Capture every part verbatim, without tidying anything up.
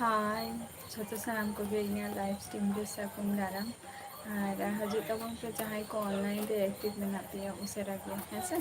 ᱦᱟᱭ, ᱡᱷᱚᱛᱚ ᱥᱟᱱᱟᱢ ᱠᱚᱜᱮ ᱤᱧᱟᱹᱜ ᱞᱟᱭᱤᱵᱷ ᱥᱴᱨᱤᱢ ᱨᱮ ᱥᱟᱹᱜᱩᱱ ᱫᱟᱨᱟᱢ᱾ ᱟᱨ ᱦᱤᱡᱩᱜ ᱛᱟᱵᱚᱱ ᱯᱮ ᱡᱟᱦᱟᱸᱭ ᱠᱚ ᱚᱱᱞᱟᱭᱤᱱ ᱨᱮ ᱮᱠᱴᱤᱵᱷ ᱢᱮᱱᱟᱜ ᱯᱮᱭᱟ, ᱩᱥᱟᱹᱨᱟ ᱜᱮ, ᱦᱮᱸ ᱥᱮ?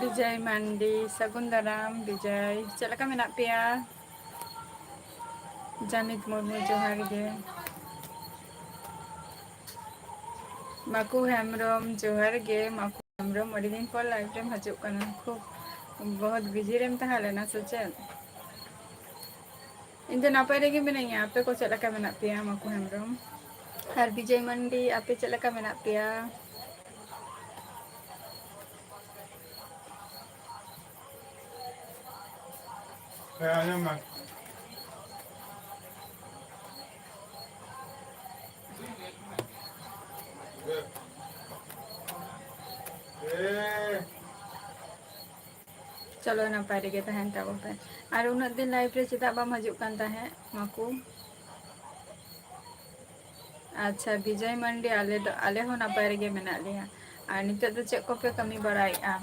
ᱵᱤᱡᱚᱭ ᱢᱟᱱᱰᱤ, ᱥᱟᱹᱜᱩᱱ ᱫᱟᱨᱟᱢ ᱵᱤᱡᱚᱭ, ᱪᱮᱫ ᱞᱮᱠᱟ ᱢᱮᱱᱟᱜ ᱯᱮᱭᱟ? ᱡᱟᱢᱤᱫ ᱢᱩᱨᱢᱩ, ᱡᱚᱦᱟᱨ ᱜᱮ᱾ ᱢᱟᱠᱩ ᱦᱮᱢᱵᱨᱚᱢ, ᱡᱚᱦᱟᱨ ᱜᱮ᱾ ᱢᱟᱠᱩ ᱦᱮᱢᱵᱨᱚᱢ, ᱟᱹᱰᱤ ᱫᱤᱱ ᱯᱚᱨ ᱞᱟᱭᱤᱵᱷ ᱨᱮᱢ ᱦᱤᱡᱩᱜ ᱠᱟᱱᱟ, ᱠᱷᱩᱵ ᱵᱚᱦᱩᱛ ᱵᱤᱡᱤ ᱨᱮᱢ ᱛᱟᱦᱮᱸ ᱞᱮᱱᱟ ᱥᱮ ᱪᱮᱫ? ᱤᱧ ᱫᱚ ᱱᱟᱯᱟᱭ ᱨᱮᱜᱮ ᱢᱤᱱᱟᱹᱧᱟ᱾ ᱟᱯᱮ ᱠᱚ ᱪᱮᱫ ᱞᱮᱠᱟ ᱢᱮᱱᱟᱜ ᱯᱮᱭᱟ, ᱢᱟᱠᱩ ᱦᱮᱢᱵᱨᱚᱢ? ᱟᱨ ᱵᱤᱡᱚᱭ ᱢᱟᱱᱰᱤ, ᱟᱯᱮ ᱪᱮᱫ ᱞᱮᱠᱟ ᱢᱮᱱᱟᱜ ᱯᱮᱭᱟ? ᱦᱮᱸ, ᱟᱸᱡᱚᱢ ᱢᱮ᱾ ᱪᱚᱞᱚ, ᱱᱟᱯᱟᱭ ᱨᱮᱜᱮ ᱛᱟᱦᱮᱱ ᱛᱟᱵᱚᱱ ᱯᱮ᱾ ᱟᱨ ᱩᱱᱟᱹᱜ ᱫᱤᱱ ᱞᱟᱭᱤᱵᱷ ᱨᱮ ᱪᱮᱫᱟᱜ ᱵᱟᱢ ᱦᱤᱡᱩᱜ ᱠᱟᱱ ᱛᱟᱦᱮᱸᱫ, ᱢᱟᱠᱩ? ᱟᱪᱪᱷᱟ, ᱵᱤᱡᱚᱭ ᱢᱟᱱᱰᱤ, ᱟᱞᱮ ᱫᱚ, ᱟᱞᱮ ᱦᱚᱸ ᱱᱟᱯᱟᱭ ᱨᱮᱜᱮ ᱢᱮᱱᱟᱜ ᱞᱮᱭᱟ᱾ ᱟᱨ ᱱᱤᱛᱚᱜ ᱫᱚ ᱪᱮᱫ ᱠᱚᱯᱮ ᱠᱟᱹᱢᱤ ᱵᱟᱲᱟᱭᱮᱫᱼᱟ?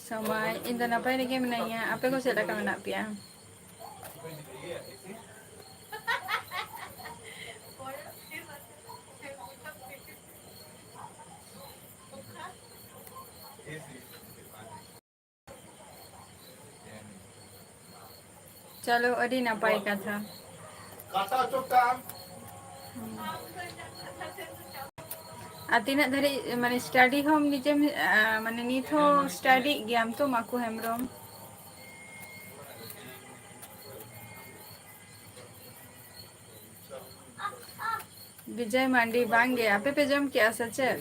ᱥᱚᱢᱟᱭ, ᱤᱧ ᱫᱚ ᱱᱟᱯᱟᱭ ᱨᱮᱜᱮ ᱢᱮᱱᱟᱧᱟ᱾ ᱟᱯᱮ ᱠᱚ ᱪᱮᱫ ᱞᱮᱠᱟ ᱢᱮᱱᱟᱜ ᱯᱮᱭᱟ? ᱪᱚᱞᱚ, ᱟᱹᱰᱤ ᱱᱟᱯᱟᱭ ᱠᱟᱛᱷᱟ᱾ ᱟᱨ ᱛᱤᱱᱟᱹᱜ ᱫᱷᱟᱹᱨᱤᱡ, ᱢᱟᱱᱮ, ᱥᱴᱟᱰᱤ ᱦᱚᱸᱢ ᱱᱤᱡᱮᱢ, ᱟ, ᱢᱟᱱᱮ, ᱱᱤᱛ ᱦᱚᱸ ᱥᱴᱟᱰᱤᱜ ᱜᱮᱭᱟᱢ ᱛᱚ, ᱢᱟᱠᱩ ᱦᱮᱢᱵᱨᱚᱢ? ᱵᱤᱡᱚᱭ ᱢᱟᱱᱰᱤ, ᱵᱟᱝ ᱜᱮ, ᱟᱯᱮ ᱯᱮ ᱡᱚᱢ ᱠᱮᱜᱼᱟ ᱥᱮ ᱪᱮᱫ?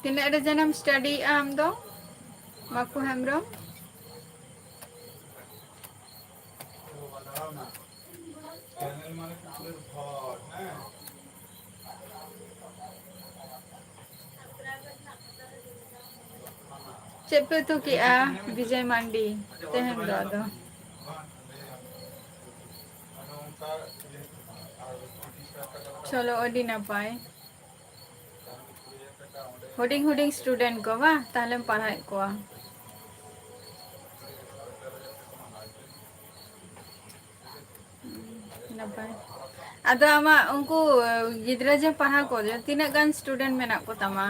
ᱛᱤᱱᱟᱹᱜ ᱨᱮ ᱡᱮᱱᱮᱢ ᱥᱴᱟᱰᱤᱭᱮᱜᱼᱟ ᱟᱢ ᱫᱚ, ᱢᱟᱠᱩ ᱦᱮᱢᱵᱨᱚᱢ? ᱪᱮᱫ ᱯᱮ ᱩᱛᱩ ᱠᱮᱜᱼᱟ, ᱵᱤᱡᱚᱭ ᱢᱟᱱᱰᱤ, ᱛᱮᱦᱮᱧ ᱫᱚ ᱟᱫᱚ? ᱪᱚᱞᱚ, ᱟᱹᱰᱤ ᱱᱟᱯᱟᱭ᱾ ᱦᱩᱰᱤᱧ ᱦᱩᱰᱤᱧ student ᱠᱚ ᱵᱟᱝ, ᱛᱟᱦᱞᱮᱢ ᱯᱟᱲᱦᱟᱣᱮᱫ ᱠᱚᱣᱟ᱾ ᱱᱟᱯᱟᱭ᱾ ᱟᱫᱚ ᱟᱢᱟᱜ ᱩᱱᱠᱩ ᱜᱤᱫᱽᱨᱟᱹ ᱡᱮ ᱯᱟᱲᱦᱟᱣ ᱠᱚ, ᱛᱤᱱᱟᱹᱜ ᱜᱟᱱ student ᱢᱮᱱᱟᱜ ᱠᱚ ᱛᱟᱢᱟ?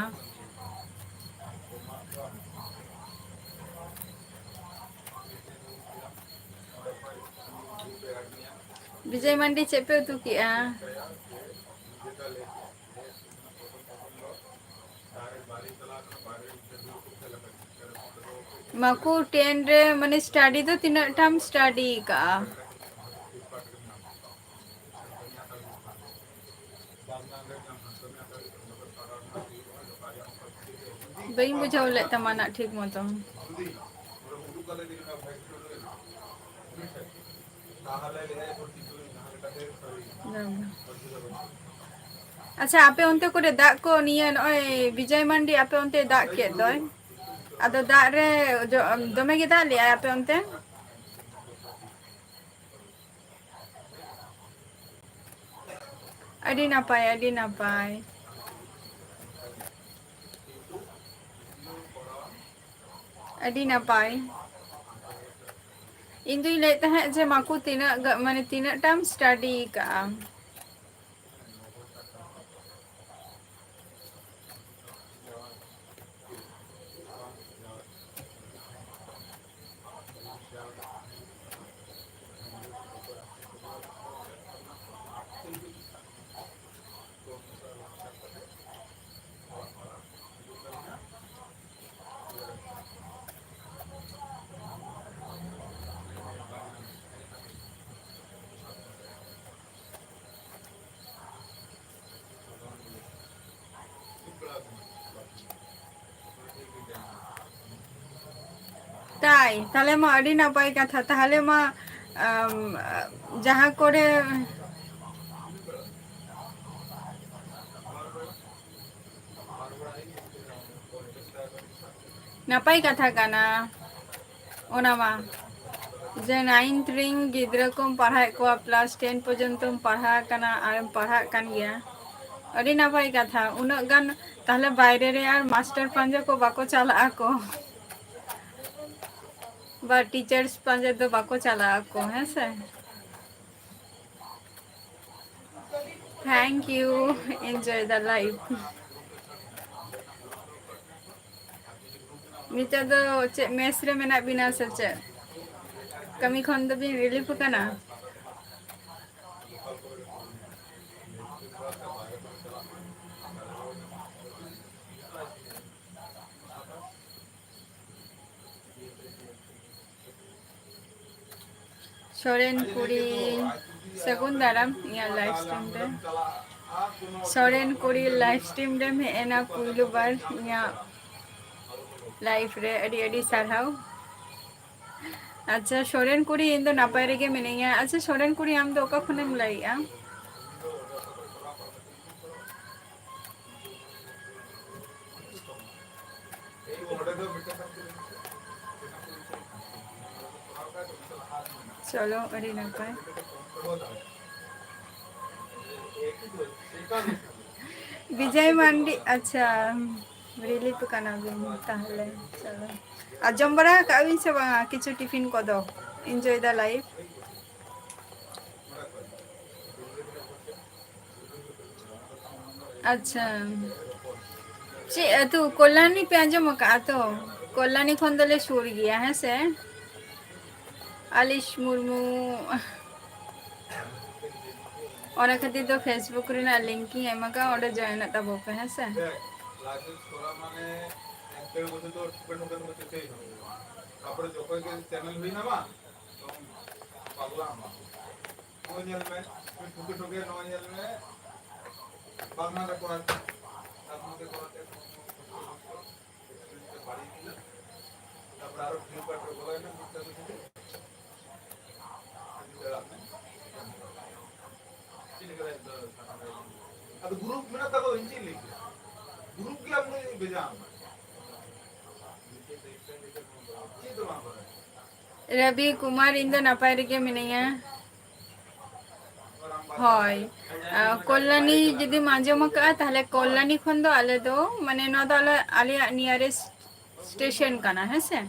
ᱵᱤᱡᱚᱭ ᱢᱟᱱᱰᱤ, ᱪᱮᱫ ᱯᱮ ᱩᱛᱩ ᱠᱮᱜᱼᱟ? ᱢᱟᱠᱩ, ten ᱨᱮ, ᱢᱟᱱᱮ, study ᱫᱚ ᱛᱤᱱᱟᱹᱜ ᱴᱟᱢ study ᱠᱟᱜᱼᱟ? ᱵᱟᱹᱧ ᱵᱩᱡᱷᱟᱹᱣ ᱞᱮᱫ ᱛᱟᱢᱟ ᱱᱟᱜ ᱴᱷᱤᱠ ᱢᱚᱛᱚ᱾ ᱟᱪᱪᱷᱟ, ᱟᱯᱮ ᱚᱱᱛᱮ ᱠᱚᱨᱮ ᱫᱟᱜ ᱠᱚ, ᱱᱤᱭᱟᱹ ᱱᱚᱜᱼᱚᱭ ᱵᱤᱡᱚᱭ ᱢᱟᱱᱰᱤ ᱟᱯᱮ ᱚᱱᱛᱮ ᱫᱟᱜ ᱠᱮᱫ ᱫᱚᱭ, ᱟᱫᱚ ᱫᱟᱜ ᱨᱮ ᱡᱚ-, ᱫᱚᱢᱮ ᱜᱮ ᱫᱟᱜ ᱞᱮᱜᱼᱟᱭ ᱟᱯᱮ ᱚᱱᱛᱮ? ᱟᱹᱰᱤ ᱱᱟᱯᱟᱭ, ᱟᱹᱰᱤ ᱱᱟᱯᱟᱭ᱾ ᱟᱹᱰᱤ ᱱᱟᱯᱟᱭ᱾ ᱤᱧ ᱫᱩᱧ ᱞᱟᱹᱭᱮᱫ ᱛᱟᱦᱮᱸᱫ ᱡᱮ ᱢᱟᱠᱩ ᱛᱤᱱᱟᱹᱜ ᱜᱟ-, ᱢᱟᱱᱮ ᱛᱤᱱᱟᱹᱜ ᱴᱟᱢ study ᱟᱠᱟᱜᱼᱟ? ᱛᱟᱭ, ᱛᱟᱦᱞᱮ ᱢᱟ ᱟᱹᱰᱤ ᱱᱟᱯᱟᱭ ᱠᱟᱛᱷᱟ᱾ ᱛᱟᱦᱞᱮ ᱢᱟ, ᱟᱢ, ᱡᱟᱦᱟᱸ ᱠᱚᱨᱮ ᱱᱟᱯᱟᱭ ᱠᱟᱛᱷᱟ ᱠᱟᱱᱟ ᱚᱱᱟ ᱢᱟ, ᱡᱮ ninth ᱨᱮᱱ ᱜᱤᱫᱽᱨᱟᱹ ᱠᱚᱢ ᱯᱟᱲᱦᱟᱣᱮᱫ ᱠᱚᱣᱟ, plus ten ᱯᱚᱨᱡᱚᱱᱛᱚᱢ ᱯᱟᱲᱦᱟᱣ ᱟᱠᱟᱱᱟ ᱟᱨᱮᱢ ᱯᱟᱲᱦᱟᱜ ᱠᱟᱱ ᱜᱮᱭᱟ᱾ ᱟᱹᱰᱤ ᱱᱟᱯᱟᱭ ᱠᱟᱛᱷᱟ᱾ ᱩᱱᱟᱹᱜ ᱜᱟᱱ ᱛᱟᱦᱞᱮ ᱵᱟᱭᱨᱮ ᱨᱮ ᱟᱨ ᱢᱟᱥᱴᱟᱨ ᱯᱟᱸᱡᱟ ᱠᱚ ᱵᱟᱠᱚ ᱪᱟᱞᱟᱜ ᱟᱠᱚ, ᱵᱟ teachers ᱯᱟᱸᱡᱟ ᱫᱚ ᱵᱟᱠᱚ ᱪᱟᱞᱟᱜ ᱟᱠᱚ, ᱦᱮᱸ ᱥᱮ? Thank you. Enjoy the life. ᱱᱤᱛᱚᱜ ᱫᱚ ᱪᱮᱫ ᱢᱮᱥ ᱨᱮ ᱢᱮᱱᱟᱜ ᱵᱤᱱᱟ ᱥᱮ ᱪᱮᱫ? ᱠᱟᱹᱢᱤ ᱠᱷᱚᱱ ᱫᱚᱵᱤᱱ relief ᱟᱠᱟᱱᱟ? ᱥᱚᱨᱮᱱ ᱠᱩᱲᱤ, ᱥᱟᱹᱜᱩᱱ ᱫᱟᱨᱟᱢ ᱤᱧᱟᱹᱜ live stream ᱨᱮ᱾ ᱥᱚᱨᱮᱱ ᱠᱩᱲᱤ live stream ᱨᱮᱢ ᱦᱮᱡ ᱮᱱᱟ ᱯᱩᱭᱞᱩ ᱵᱟᱨ ᱤᱧᱟᱹᱜ live ᱨᱮ, ᱟᱹᱰᱤ ᱟᱹᱰᱤ ᱥᱟᱨᱦᱟᱣ᱾ ᱟᱪᱪᱷᱟ ᱥᱚᱨᱮᱱ ᱠᱩᱲᱤ, ᱤᱧ ᱫᱚ ᱱᱟᱯᱟᱭ ᱨᱮᱜᱮ ᱢᱤᱱᱟᱹᱧᱟ᱾ ᱟᱪᱪᱷᱟ ᱥᱚᱨᱮᱱ ᱠᱩᱲᱤ, ᱟᱢ ᱫᱚ ᱚᱠᱟ ᱠᱷᱚᱱᱮᱢ ᱞᱟᱹᱭᱮᱜᱼᱟ? ᱪᱚᱞᱚ, ᱟᱹᱰᱤ ᱱᱟᱯᱟᱭ᱾ ᱵᱤᱡᱚᱭ ᱢᱟᱱᱰᱤ, ᱟᱪᱪᱷᱟ, ᱨᱤᱞᱤᱯ ᱠᱟᱱᱟ ᱵᱤᱱ ᱛᱟᱦᱞᱮ᱾ ᱪᱚᱞᱚ, ᱟᱨ ᱡᱚᱢ ᱵᱟᱲᱟ ᱟᱠᱟᱫ ᱵᱤᱱ ᱥᱮ ᱵᱟᱝᱟ ᱠᱤᱪᱷᱩ ᱴᱤᱯᱷᱤᱱ ᱠᱚᱫᱚ? Enjoy the life. ᱟᱪᱪᱷᱟ, ᱪᱮᱫ ᱟᱹᱛᱩ? ᱠᱚᱞᱞᱟᱱᱤ ᱯᱮ ᱟᱸᱡᱚᱢ ᱟᱠᱟᱫᱼᱟ ᱛᱚ? ᱠᱚᱞᱞᱟᱱᱤ ᱠᱷᱚᱱ ᱫᱚᱞᱮ ᱥᱩᱨ ᱜᱮᱭᱟ, ᱦᱮᱸ ᱥᱮ? ᱟᱞᱤᱥ ᱢᱩᱨᱢᱩ, ᱚᱱᱟ ᱠᱷᱟᱹᱛᱤᱨ ᱫᱚ Facebook ᱨᱮᱱᱟᱜ link ᱤᱧ ᱮᱢ ᱟᱠᱟᱫᱼᱟ, ᱚᱸᱰᱮ join ᱚᱜ ᱛᱟᱵᱚ ᱯᱮ, ᱦᱮᱸ ᱥᱮ? ᱛᱟᱨᱯᱚᱨᱮ ᱡᱚᱠᱷᱚᱱ ᱜᱮ channel ᱦᱩᱭᱱᱟ ᱵᱟᱝ, ᱛᱚᱠᱷᱚᱱ ᱯᱟᱜᱽᱞᱟ ᱟᱢ᱾ ᱱᱚᱜᱼᱚᱭ ᱧᱮᱞ ᱢᱮ, ᱴᱷᱩᱠᱮ ᱴᱷᱩᱠᱮ ᱱᱚᱜᱼᱚᱭ ᱧᱮᱞ ᱢᱮ, ᱵᱟᱝ ᱦᱟᱸᱰᱮ ᱠᱚᱨᱟᱣ ᱛᱮ, ᱟᱨ ᱱᱚᱛᱮ ᱠᱚᱨᱟᱣ ᱛᱮ, ᱵᱟᱹᱲᱤᱡ ᱮᱱᱟ᱾ ᱛᱟᱨᱯᱚᱨᱮ ᱟᱨᱚ view card ᱨᱮ ᱵᱚᱞᱚᱭᱮᱱᱟ, ᱢᱤᱫᱴᱟᱝ ᱫᱚ ᱪᱮᱫ? ᱪᱮᱫ ᱞᱮᱠᱟ ᱫᱚ? ᱟᱫᱚ group ᱢᱮᱱᱟᱜ ᱛᱟᱠᱚ, ᱤᱧ ᱪᱮᱫ ᱤᱧ ᱞᱟᱹᱭ ᱠᱮᱫᱟ? Group ᱜᱮ ᱟᱢ ᱫᱚ ᱵᱷᱮᱡᱟ ᱟᱢᱟ᱾ ᱪᱮᱫ ᱫᱚ ᱵᱟᱝ ᱵᱟᱲᱟᱭ᱾ ᱨᱚᱵᱤ ᱠᱩᱢᱟᱨ, ᱤᱧ ᱫᱚ ᱱᱟᱯᱟᱭ ᱨᱮᱜᱮ ᱢᱤᱱᱟᱹᱧᱟ᱾ ᱦᱳᱭ, ᱟᱨ ᱠᱚᱞᱞᱟᱱᱤ ᱡᱩᱫᱤᱢ ᱟᱸᱡᱚᱢ ᱟᱠᱟᱫᱼᱟ, ᱛᱟᱦᱞᱮ ᱠᱚᱞᱞᱟᱱᱤ ᱠᱷᱚᱱ ᱫᱚ ᱟᱞᱮ ᱫᱚ, ᱢᱟᱱᱮ, ᱱᱚᱣᱟ ᱫᱚ ᱟᱞᱮ, ᱟᱞᱮᱭᱟᱜ nearest station ᱠᱟᱱᱟ, ᱦᱮᱸ ᱥᱮ?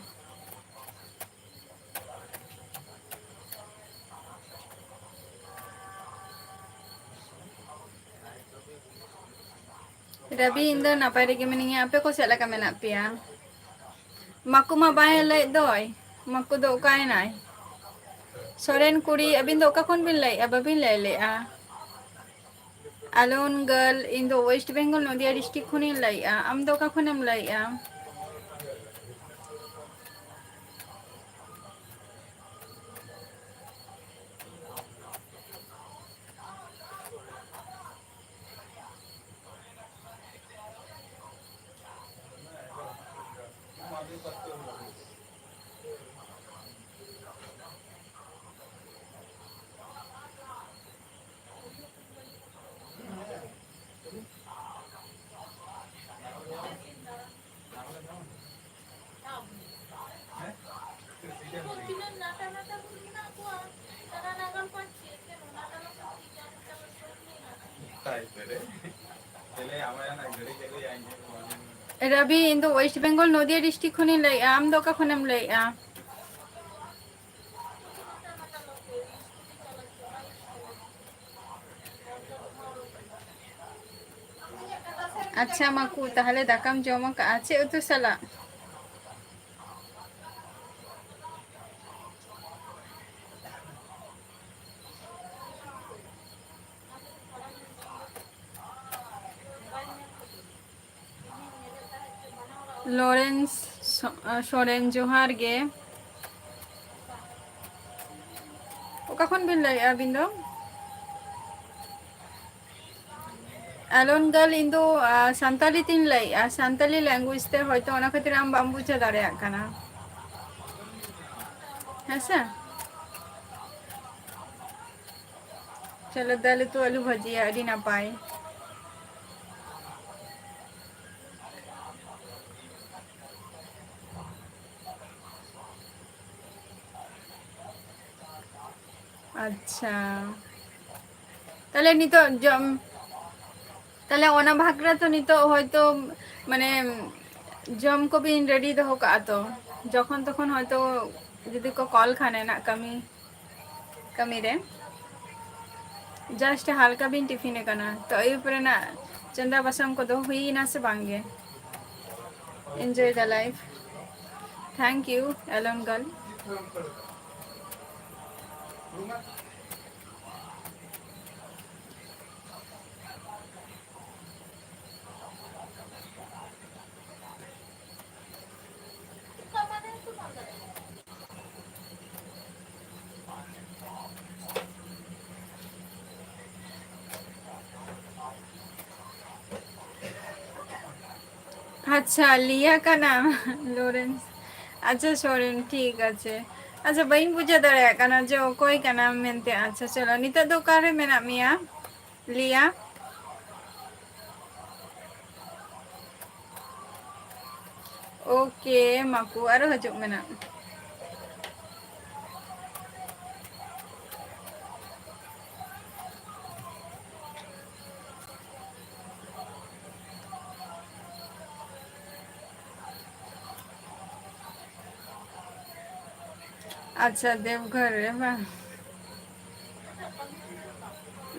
ᱨᱚᱵᱤ, ᱤᱧ ᱫᱚ ᱱᱟᱯᱟᱭ ᱨᱮᱜᱮ ᱢᱤᱱᱟᱹᱧᱟ᱾ ᱟᱯᱮ ᱠᱚ ᱪᱮᱫ ᱞᱮᱠᱟ ᱢᱮᱱᱟᱜ ᱯᱮᱭᱟ? ᱢᱟᱠᱩ ᱢᱟ ᱵᱟᱭ ᱞᱟᱹᱭᱮᱫ ᱫᱚᱭ᱾ ᱢᱟᱠᱩ ᱫᱚ ᱚᱠᱟᱭᱮᱱᱟᱭ? ᱥᱚᱨᱮᱱ ᱠᱩᱲᱤ, ᱟᱹᱵᱤᱱ ᱫᱚ ᱚᱠᱟ ᱠᱷᱚᱱ ᱵᱤᱱ ᱞᱟᱹᱭᱮᱫᱼᱟ? ᱵᱟᱹᱵᱤᱱ ᱞᱟᱹᱭ ᱞᱮᱫᱼᱟ᱾ ᱟᱞᱚᱱ ᱜᱟᱨᱞ, ᱤᱧ ᱫᱚ West Bengal, ᱱᱚᱫᱤᱭᱟ district ᱠᱷᱚᱱᱤᱧ ᱞᱟᱹᱭᱮᱫᱼᱟ᱾ ᱟᱢ ᱫᱚ ᱚᱠᱟ ᱠᱷᱚᱱᱮᱢ ᱞᱟᱹᱭᱮᱫᱼᱟ? ᱨᱚᱵᱤ, ᱤᱧ ᱫᱚ West Bengal, ᱱᱚᱫᱤᱭᱟ district ᱠᱷᱚᱱᱤᱧ ᱞᱟᱹᱭᱮᱜᱼᱟ᱾ ᱟᱢ ᱫᱚ ᱚᱠᱟ ᱠᱷᱚᱱᱮᱢ ᱞᱟᱹᱭᱮᱜᱼᱟ? ᱟᱪᱪᱷᱟ ᱢᱟᱠᱩ, ᱛᱟᱦᱞᱮ ᱫᱟᱠᱟᱢ ᱡᱚᱢ ᱟᱠᱟᱜᱼᱟ? ᱪᱮᱫ ᱩᱛᱩ ᱥᱟᱞᱟᱜ? ᱞᱚᱨᱮᱱᱥ ᱥᱚ-, ᱥᱚᱨᱮᱱ, ᱡᱚᱦᱟᱨ ᱜᱮ᱾ ᱚᱠᱟ ᱠᱷᱚᱱ ᱵᱤᱱ ᱞᱟᱹᱭᱮᱜᱼᱟ ᱟᱹᱵᱤᱱ ᱫᱚ? ᱮᱞᱚᱱ ᱜᱟᱨᱞ, ᱤᱧ ᱫᱚ, ᱟ, ᱥᱟᱱᱛᱟᱞᱤ ᱛᱤᱧ ᱞᱟᱹᱭᱮᱜᱼᱟ, ᱥᱟᱱᱛᱟᱞᱤ language ᱛᱮ, ᱦᱚᱭᱛᱚ ᱚᱱᱟ ᱠᱷᱟᱹᱛᱤᱨ ᱟᱢ ᱵᱟᱢ ᱵᱩᱡᱷᱟᱹᱣ ᱫᱟᱲᱮᱭᱟᱜ ᱠᱟᱱᱟ᱾ ᱦᱮᱸ ᱥᱮ? ᱪᱚᱞᱚ, ᱫᱟᱹᱞ ᱩᱛᱩ ᱟᱹᱞᱩ ᱵᱷᱟᱹᱡᱤᱭᱟ, ᱟᱹᱰᱤ ᱱᱟᱯᱟᱭ᱾ ᱟᱪᱪᱷᱟ, ᱛᱟᱦᱞᱮ ᱱᱤᱛᱚᱜ ᱡᱚᱢ, ᱛᱟᱦᱞᱮ ᱚᱱᱟ ᱵᱷᱟᱠᱨᱟ ᱛᱚ ᱱᱤᱛᱚᱜ ᱦᱚᱭᱛᱚ, ᱢᱟᱱᱮ, ᱡᱚᱢ ᱠᱚᱵᱤᱱ ready ᱫᱚᱦᱚ ᱠᱟᱜᱼᱟ ᱛᱚ, ᱡᱚᱠᱷᱚᱱ ᱛᱚᱠᱷᱚᱱ ᱦᱚᱭᱛᱚ ᱡᱩᱫᱤ ᱠᱚ call ᱠᱷᱟᱱ ᱮᱱᱟᱜ ᱠᱟᱹᱢᱤ, ᱠᱟᱹᱢᱤ ᱨᱮ just ᱦᱟᱞᱠᱟ ᱵᱤᱱ ᱴᱤᱯᱷᱤᱱ ᱟᱠᱟᱱᱟ, ᱛᱚ ᱟᱹᱭᱩᱵ ᱨᱮᱱᱟᱜ ᱪᱚᱸᱫᱟ ᱵᱟᱥᱟᱝ ᱠᱚᱫᱚ ᱦᱩᱭ ᱮᱱᱟ ᱥᱮ ᱵᱟᱝ ᱜᱮ? Enjoy the life. Thank you, alone girl. ᱟᱪᱪᱷᱟ, ᱞᱤᱭᱟ ᱠᱟᱱᱟᱢ, ᱞᱚᱨᱮᱱᱥ᱾ ᱟᱪᱪᱷᱟ, ᱥᱚᱨᱮᱱ, ᱴᱷᱤᱠ ᱟᱪᱷᱮ᱾ ᱟᱪᱪᱷᱟ, ᱵᱟᱹᱧ ᱵᱩᱡᱷᱟᱹᱣ ᱫᱟᱲᱮᱭᱟᱜ ᱠᱟᱱᱟ ᱡᱮ ᱚᱠᱚᱭ ᱠᱟᱱᱟᱢ ᱢᱮᱱᱛᱮ᱾ ᱟᱪᱪᱷᱟ, ᱪᱚᱞᱚ, ᱱᱤᱛᱚᱜ ᱫᱚ ᱚᱠᱟᱨᱮ ᱢᱮᱱᱟᱜ ᱢᱮᱭᱟ, ᱞᱤᱭᱟ? Okay, ᱢᱟᱠᱩ, ᱟᱨᱚ ᱦᱤᱡᱩᱜ ᱢᱮᱱᱟᱜ᱾ ᱟᱪᱪᱷᱟ, ᱫᱮᱣᱜᱷᱚᱨ ᱨᱮ ᱵᱟᱝ?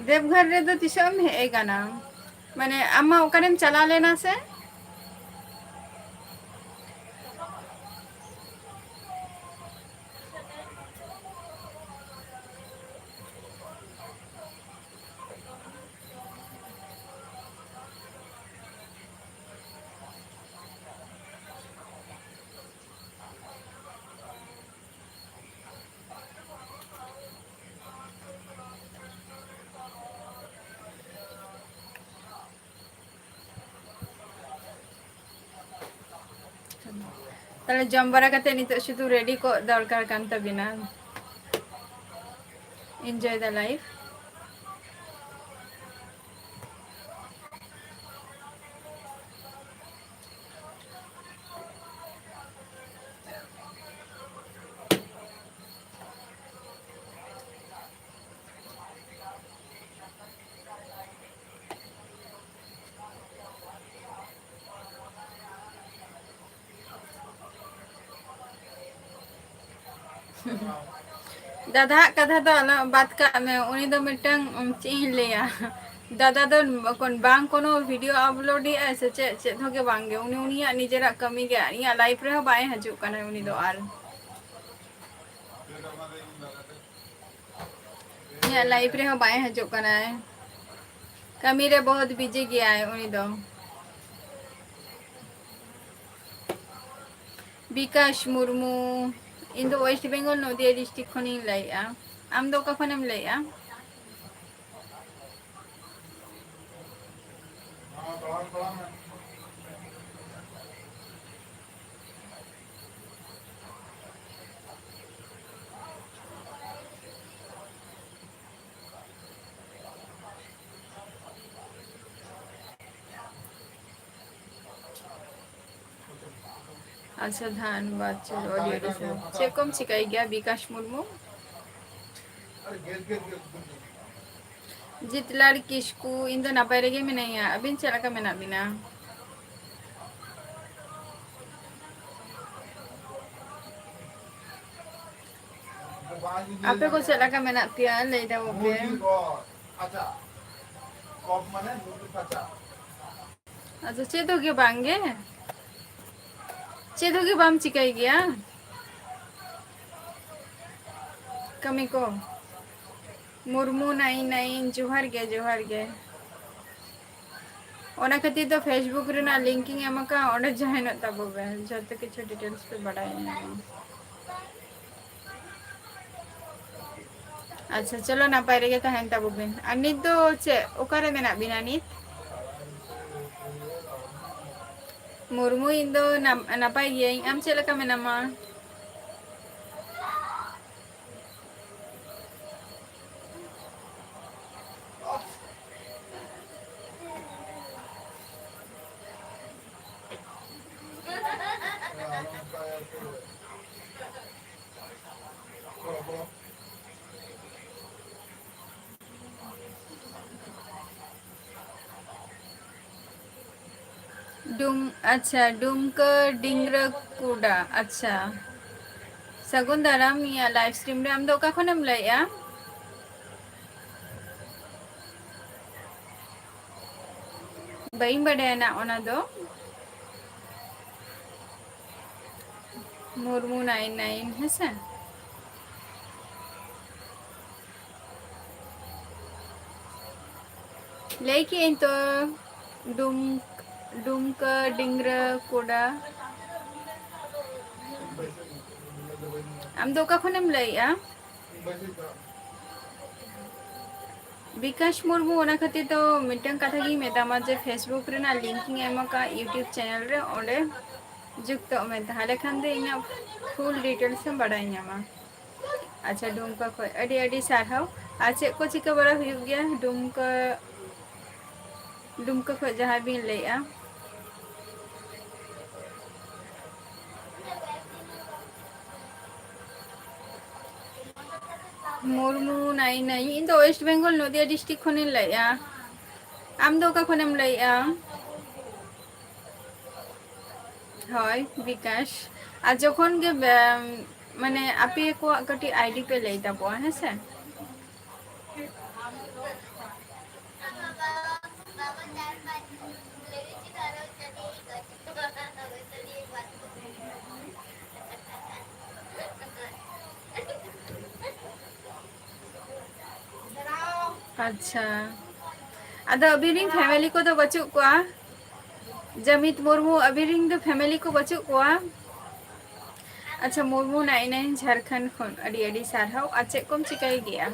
ᱫᱮᱣᱜᱷᱚᱨ ᱨᱮᱫᱚ ᱛᱤᱥᱚᱜ ᱮᱢ ᱦᱮᱡ ᱟᱠᱟᱱᱟ? ᱢᱟᱱᱮ, ᱟᱢ ᱢᱟ ᱚᱠᱟᱨᱮᱢ ᱪᱟᱞᱟᱣ ᱞᱮᱱᱟ ᱥᱮ? ᱛᱟᱦᱞᱮ ᱡᱚᱢ ᱵᱟᱲᱟ ᱠᱟᱛᱮ ᱱᱤᱛᱚᱜ ᱥᱩᱫᱷᱩ ready ᱠᱚᱜ ᱫᱚᱨᱠᱟᱨ ᱠᱟᱱ ᱛᱟᱵᱤᱱᱟ᱾ Enjoy the life. ᱫᱟᱫᱟᱣᱟᱜ ᱠᱟᱛᱷᱟ ᱫᱚ ᱟᱞᱚ ᱵᱟᱫ ᱠᱟᱜ ᱢᱮ, ᱩᱱᱤ ᱫᱚ ᱢᱤᱫᱴᱟᱝ, ᱩᱢ, ᱪᱮᱫ ᱤᱧ ᱞᱟᱹᱭᱟ, ᱫᱟᱫᱟ ᱫᱚ ᱠᱚᱱ-, ᱵᱟᱝ ᱠᱳᱱᱳ video upload ᱮᱜᱼᱟᱭ ᱥᱮ ᱪᱮᱫ, ᱪᱮᱫ ᱦᱚᱸ ᱜᱮ ᱵᱟᱝ ᱜᱮ, ᱩᱱᱤ ᱩᱱᱤᱭᱟᱜ ᱱᱤᱡᱮᱨᱟᱜ ᱠᱟᱹᱢᱤ ᱜᱮ, ᱤᱧᱟᱹᱜ live ᱨᱮᱦᱚᱸ ᱵᱟᱭ ᱦᱤᱡᱩᱜ ᱠᱟᱱᱟ ᱩᱱᱤ ᱫᱚ ᱟᱨ᱾ ᱤᱧᱟᱹᱜ live ᱨᱮᱦᱚᱸ ᱵᱟᱭ ᱦᱤᱡᱩᱜ ᱠᱟᱱᱟᱭ, ᱠᱟᱹᱢᱤ ᱨᱮ ᱵᱚᱦᱩᱛ busy ᱜᱮᱭᱟᱭ ᱩᱱᱤ ᱫᱚ᱾ ᱵᱤᱠᱟᱥ ᱢᱩᱨᱢᱩ, ᱤᱧ ᱫᱚ West Bengal ᱱᱚᱫᱤᱭᱟ district ᱠᱷᱚᱱᱤᱧ ᱞᱟᱹᱭᱮᱜᱼᱟ᱾ ᱟᱢ ᱫᱚ ᱚᱠᱟ ᱠᱷᱚᱱᱮᱢ ᱞᱟᱹᱭᱮᱜᱼᱟ? ᱟᱪᱪᱷᱟ, ᱫᱷᱟᱱᱵᱟᱫᱽ ᱪᱚᱞᱚ audio ᱨᱮ ᱪᱮᱫ ᱠᱚᱢ ᱪᱤᱠᱟᱹᱭ ᱜᱮᱭᱟ ᱵᱤᱠᱟᱥ ᱢᱩᱨᱢᱩ? ᱡᱤᱛᱞᱟᱞ ᱠᱤᱥᱠᱩ, ᱤᱧ ᱫᱚ ᱱᱟᱯᱟᱭ ᱨᱮᱜᱮ ᱢᱤᱱᱟᱹᱧᱟ, ᱟᱹᱵᱤᱱ ᱪᱮᱫ ᱞᱮᱠᱟ ᱢᱮᱱᱟᱜ ᱵᱤᱱᱟ? ᱟᱯᱮ ᱠᱚ ᱪᱮᱫ ᱞᱮᱠᱟ ᱢᱮᱱᱟᱜ ᱯᱮᱭᱟ ᱞᱟᱹᱭ ᱛᱟᱵᱚᱱ ᱯᱮ᱾ ᱟᱪᱪᱷᱟ, ᱪᱮᱫ ᱦᱚᱸ ᱜᱮ ᱵᱟᱝ ᱜᱮ? ᱪᱮᱫ ᱦᱚᱸ ᱜᱮ ᱵᱟᱢ ᱪᱤᱠᱟᱹᱭ ᱜᱮᱭᱟ? ᱠᱟᱹᱢᱤ ᱠᱚ? ᱢᱩᱨᱢᱩ ᱱᱟᱭᱤᱱ ᱱᱟᱭᱤᱱ, ᱡᱚᱦᱟᱨ ᱜᱮ, ᱡᱚᱦᱟᱨ ᱜᱮ᱾ ᱚᱱᱟ ᱠᱷᱟᱹᱛᱤᱨ ᱫᱚ Facebook ᱨᱮᱱᱟᱜ link ᱤᱧ ᱮᱢ ᱟᱠᱟᱫᱼᱟ, ᱚᱸᱰᱮ join ᱚᱜ ᱛᱟᱵᱚ ᱯᱮ, ᱡᱚᱛᱚ ᱠᱤᱪᱷᱩ details ᱯᱮ ᱵᱟᱰᱟᱭ ᱧᱟᱢᱟ᱾ ᱟᱪᱪᱷᱟ, ᱪᱚᱞᱚ, ᱱᱟᱯᱟᱭ ᱨᱮᱜᱮ ᱛᱟᱦᱮᱱ ᱛᱟᱵᱚ ᱵᱤᱱ᱾ ᱟᱨ ᱱᱤᱛ ᱫᱚ ᱪᱮᱫ, ᱚᱠᱟᱨᱮ ᱢᱮᱱᱟᱜ ᱵᱤᱱᱟ ᱱᱤᱛ? ᱢᱩᱨᱢᱩ, ᱤᱧ ᱫᱚ ᱱᱟᱯ-, ᱱᱟᱯᱟᱭ ᱜᱤᱭᱟᱹᱧ᱾ ᱟᱢ ᱪᱮᱫ ᱞᱮᱠᱟ ᱢᱮᱱᱟᱢᱟ? ᱰᱩᱢ-, ᱟᱪᱪᱷᱟ, ᱰᱩᱢᱠᱟᱹ ᱰᱤᱝᱨᱟᱹ ᱠᱩᱰᱟ, ᱟᱪᱪᱷᱟ᱾ ᱥᱟᱹᱜᱩᱱ ᱫᱟᱨᱟᱢ ᱤᱧᱟᱹᱜ live stream ᱨᱮ᱾ ᱟᱢ ᱫᱚ ᱚᱠᱟ ᱠᱷᱚᱱᱮᱢ ᱞᱟᱹᱭᱮᱜᱼᱟ? ᱵᱟᱹᱧ ᱵᱟᱰᱟᱭᱟ ᱱᱟᱜ ᱚᱱᱟ ᱫᱚ᱾ ᱢᱩᱨᱢᱩ ᱱᱟᱭᱤᱱ ᱱᱟᱭᱤᱱ, ᱦᱮᱸᱥᱮ? ᱞᱟᱹᱭ ᱠᱮᱜ ᱟᱹᱧ ᱛᱚ, ᱰᱩᱢ-, ᱰᱩᱢᱠᱟᱹ, ᱰᱤᱝᱨᱟᱹ, ᱠᱚᱰᱟ᱾ ᱟᱢ ᱫᱚ ᱚᱠᱟ ᱠᱷᱚᱱᱮᱢ ᱞᱟᱹᱭᱮᱜᱼᱟ? ᱵᱤᱠᱟᱥ ᱢᱩᱨᱢᱩ, ᱚᱱᱟ ᱠᱷᱟᱹᱛᱤᱨ ᱫᱚ ᱢᱤᱫᱴᱟᱝ ᱠᱟᱛᱷᱟ ᱜᱤᱧ ᱢᱮᱛᱟᱢᱟ ᱡᱮ Facebook ᱨᱮᱱᱟᱜ link ᱤᱧ ᱮᱢ ᱟᱠᱟᱫ YouTube channel ᱨᱮ, ᱚᱸᱰᱮ ᱡᱩᱠᱛᱚᱜ ᱢᱮ, ᱛᱟᱦᱚᱞᱮ ᱠᱷᱟᱱ ᱫᱚ ᱤᱧᱟᱹᱜ full details ᱮᱢ ᱵᱟᱰᱟᱭ ᱧᱟᱢᱟ᱾ ᱟᱪᱪᱷᱟ, ᱰᱩᱢᱠᱟ ᱠᱷᱚᱡ ᱟᱹᱰᱤ ᱟᱹᱰᱤ ᱥᱟᱨᱦᱟᱣ᱾ ᱟᱨ ᱪᱮᱫ ᱠᱚ ᱪᱤᱠᱟᱹ ᱵᱟᱲᱟ ᱦᱩᱭᱩᱜ ᱜᱮᱭᱟ ᱰᱩᱢᱠᱟ, ᱰᱩᱢᱠᱟ ᱠᱷᱚᱡ ᱡᱟᱦᱟᱸᱭ ᱵᱤᱱ ᱞᱟᱹᱭᱮᱜᱼᱟ? ᱢᱩᱨᱢᱩ ᱱᱟᱭᱤᱱ ᱱᱟᱭᱤᱱ, ᱤᱧ ᱫᱚ West Bengal, ᱱᱚᱫᱤᱭᱟ district ᱠᱷᱚᱱᱤᱧ ᱞᱟᱹᱭᱮᱜᱼᱟ᱾ ᱟᱢ ᱫᱚ ᱚᱠᱟ ᱠᱷᱚᱱᱮᱢ ᱞᱟᱹᱭᱮᱜᱼᱟ? ᱦᱳᱭ, ᱵᱤᱠᱟᱥ᱾ ᱟᱨ ᱡᱚᱠᱷᱚᱱ ᱜᱮ, ᱵᱮ-, ᱢᱟᱱᱮ ᱟᱯᱮ ᱠᱚᱣᱟᱜ ᱠᱟᱹᱴᱤᱡ ᱟᱭᱰᱤ ᱯᱮ ᱞᱟᱹᱭ ᱛᱟᱵᱚᱜᱼᱟ, ᱦᱮᱸ ᱥᱮ? ᱟᱪᱪᱷᱟ, ᱟᱫᱚ ᱟᱹᱵᱤᱱ ᱨᱮᱱ ᱯᱷᱮᱢᱮᱞᱤ ᱠᱚᱫᱚ ᱵᱟᱹᱪᱩᱜ ᱠᱚᱣᱟ? ᱡᱟᱢᱤᱛ ᱢᱩᱨᱢᱩ, ᱟᱹᱵᱤᱱ ᱨᱮᱱ ᱫᱚ ᱯᱷᱮᱢᱮᱞᱤ ᱠᱚ ᱵᱟᱹᱪᱩᱜ ᱠᱚᱣᱟ? ᱟᱪᱪᱷᱟ, ᱢᱩᱨᱢᱩ ᱱᱟᱭᱤᱱ ᱱᱟᱭᱤᱱ ᱡᱷᱟᱲᱠᱷᱚᱸᱰ ᱠᱷᱚᱱ ᱟᱹᱰᱤ ᱟᱹᱰᱤ ᱥᱟᱨᱦᱟᱣ᱾ ᱟᱨ ᱪᱮᱫ ᱠᱚᱢ ᱪᱤᱠᱟᱹᱭ ᱜᱮᱭᱟ?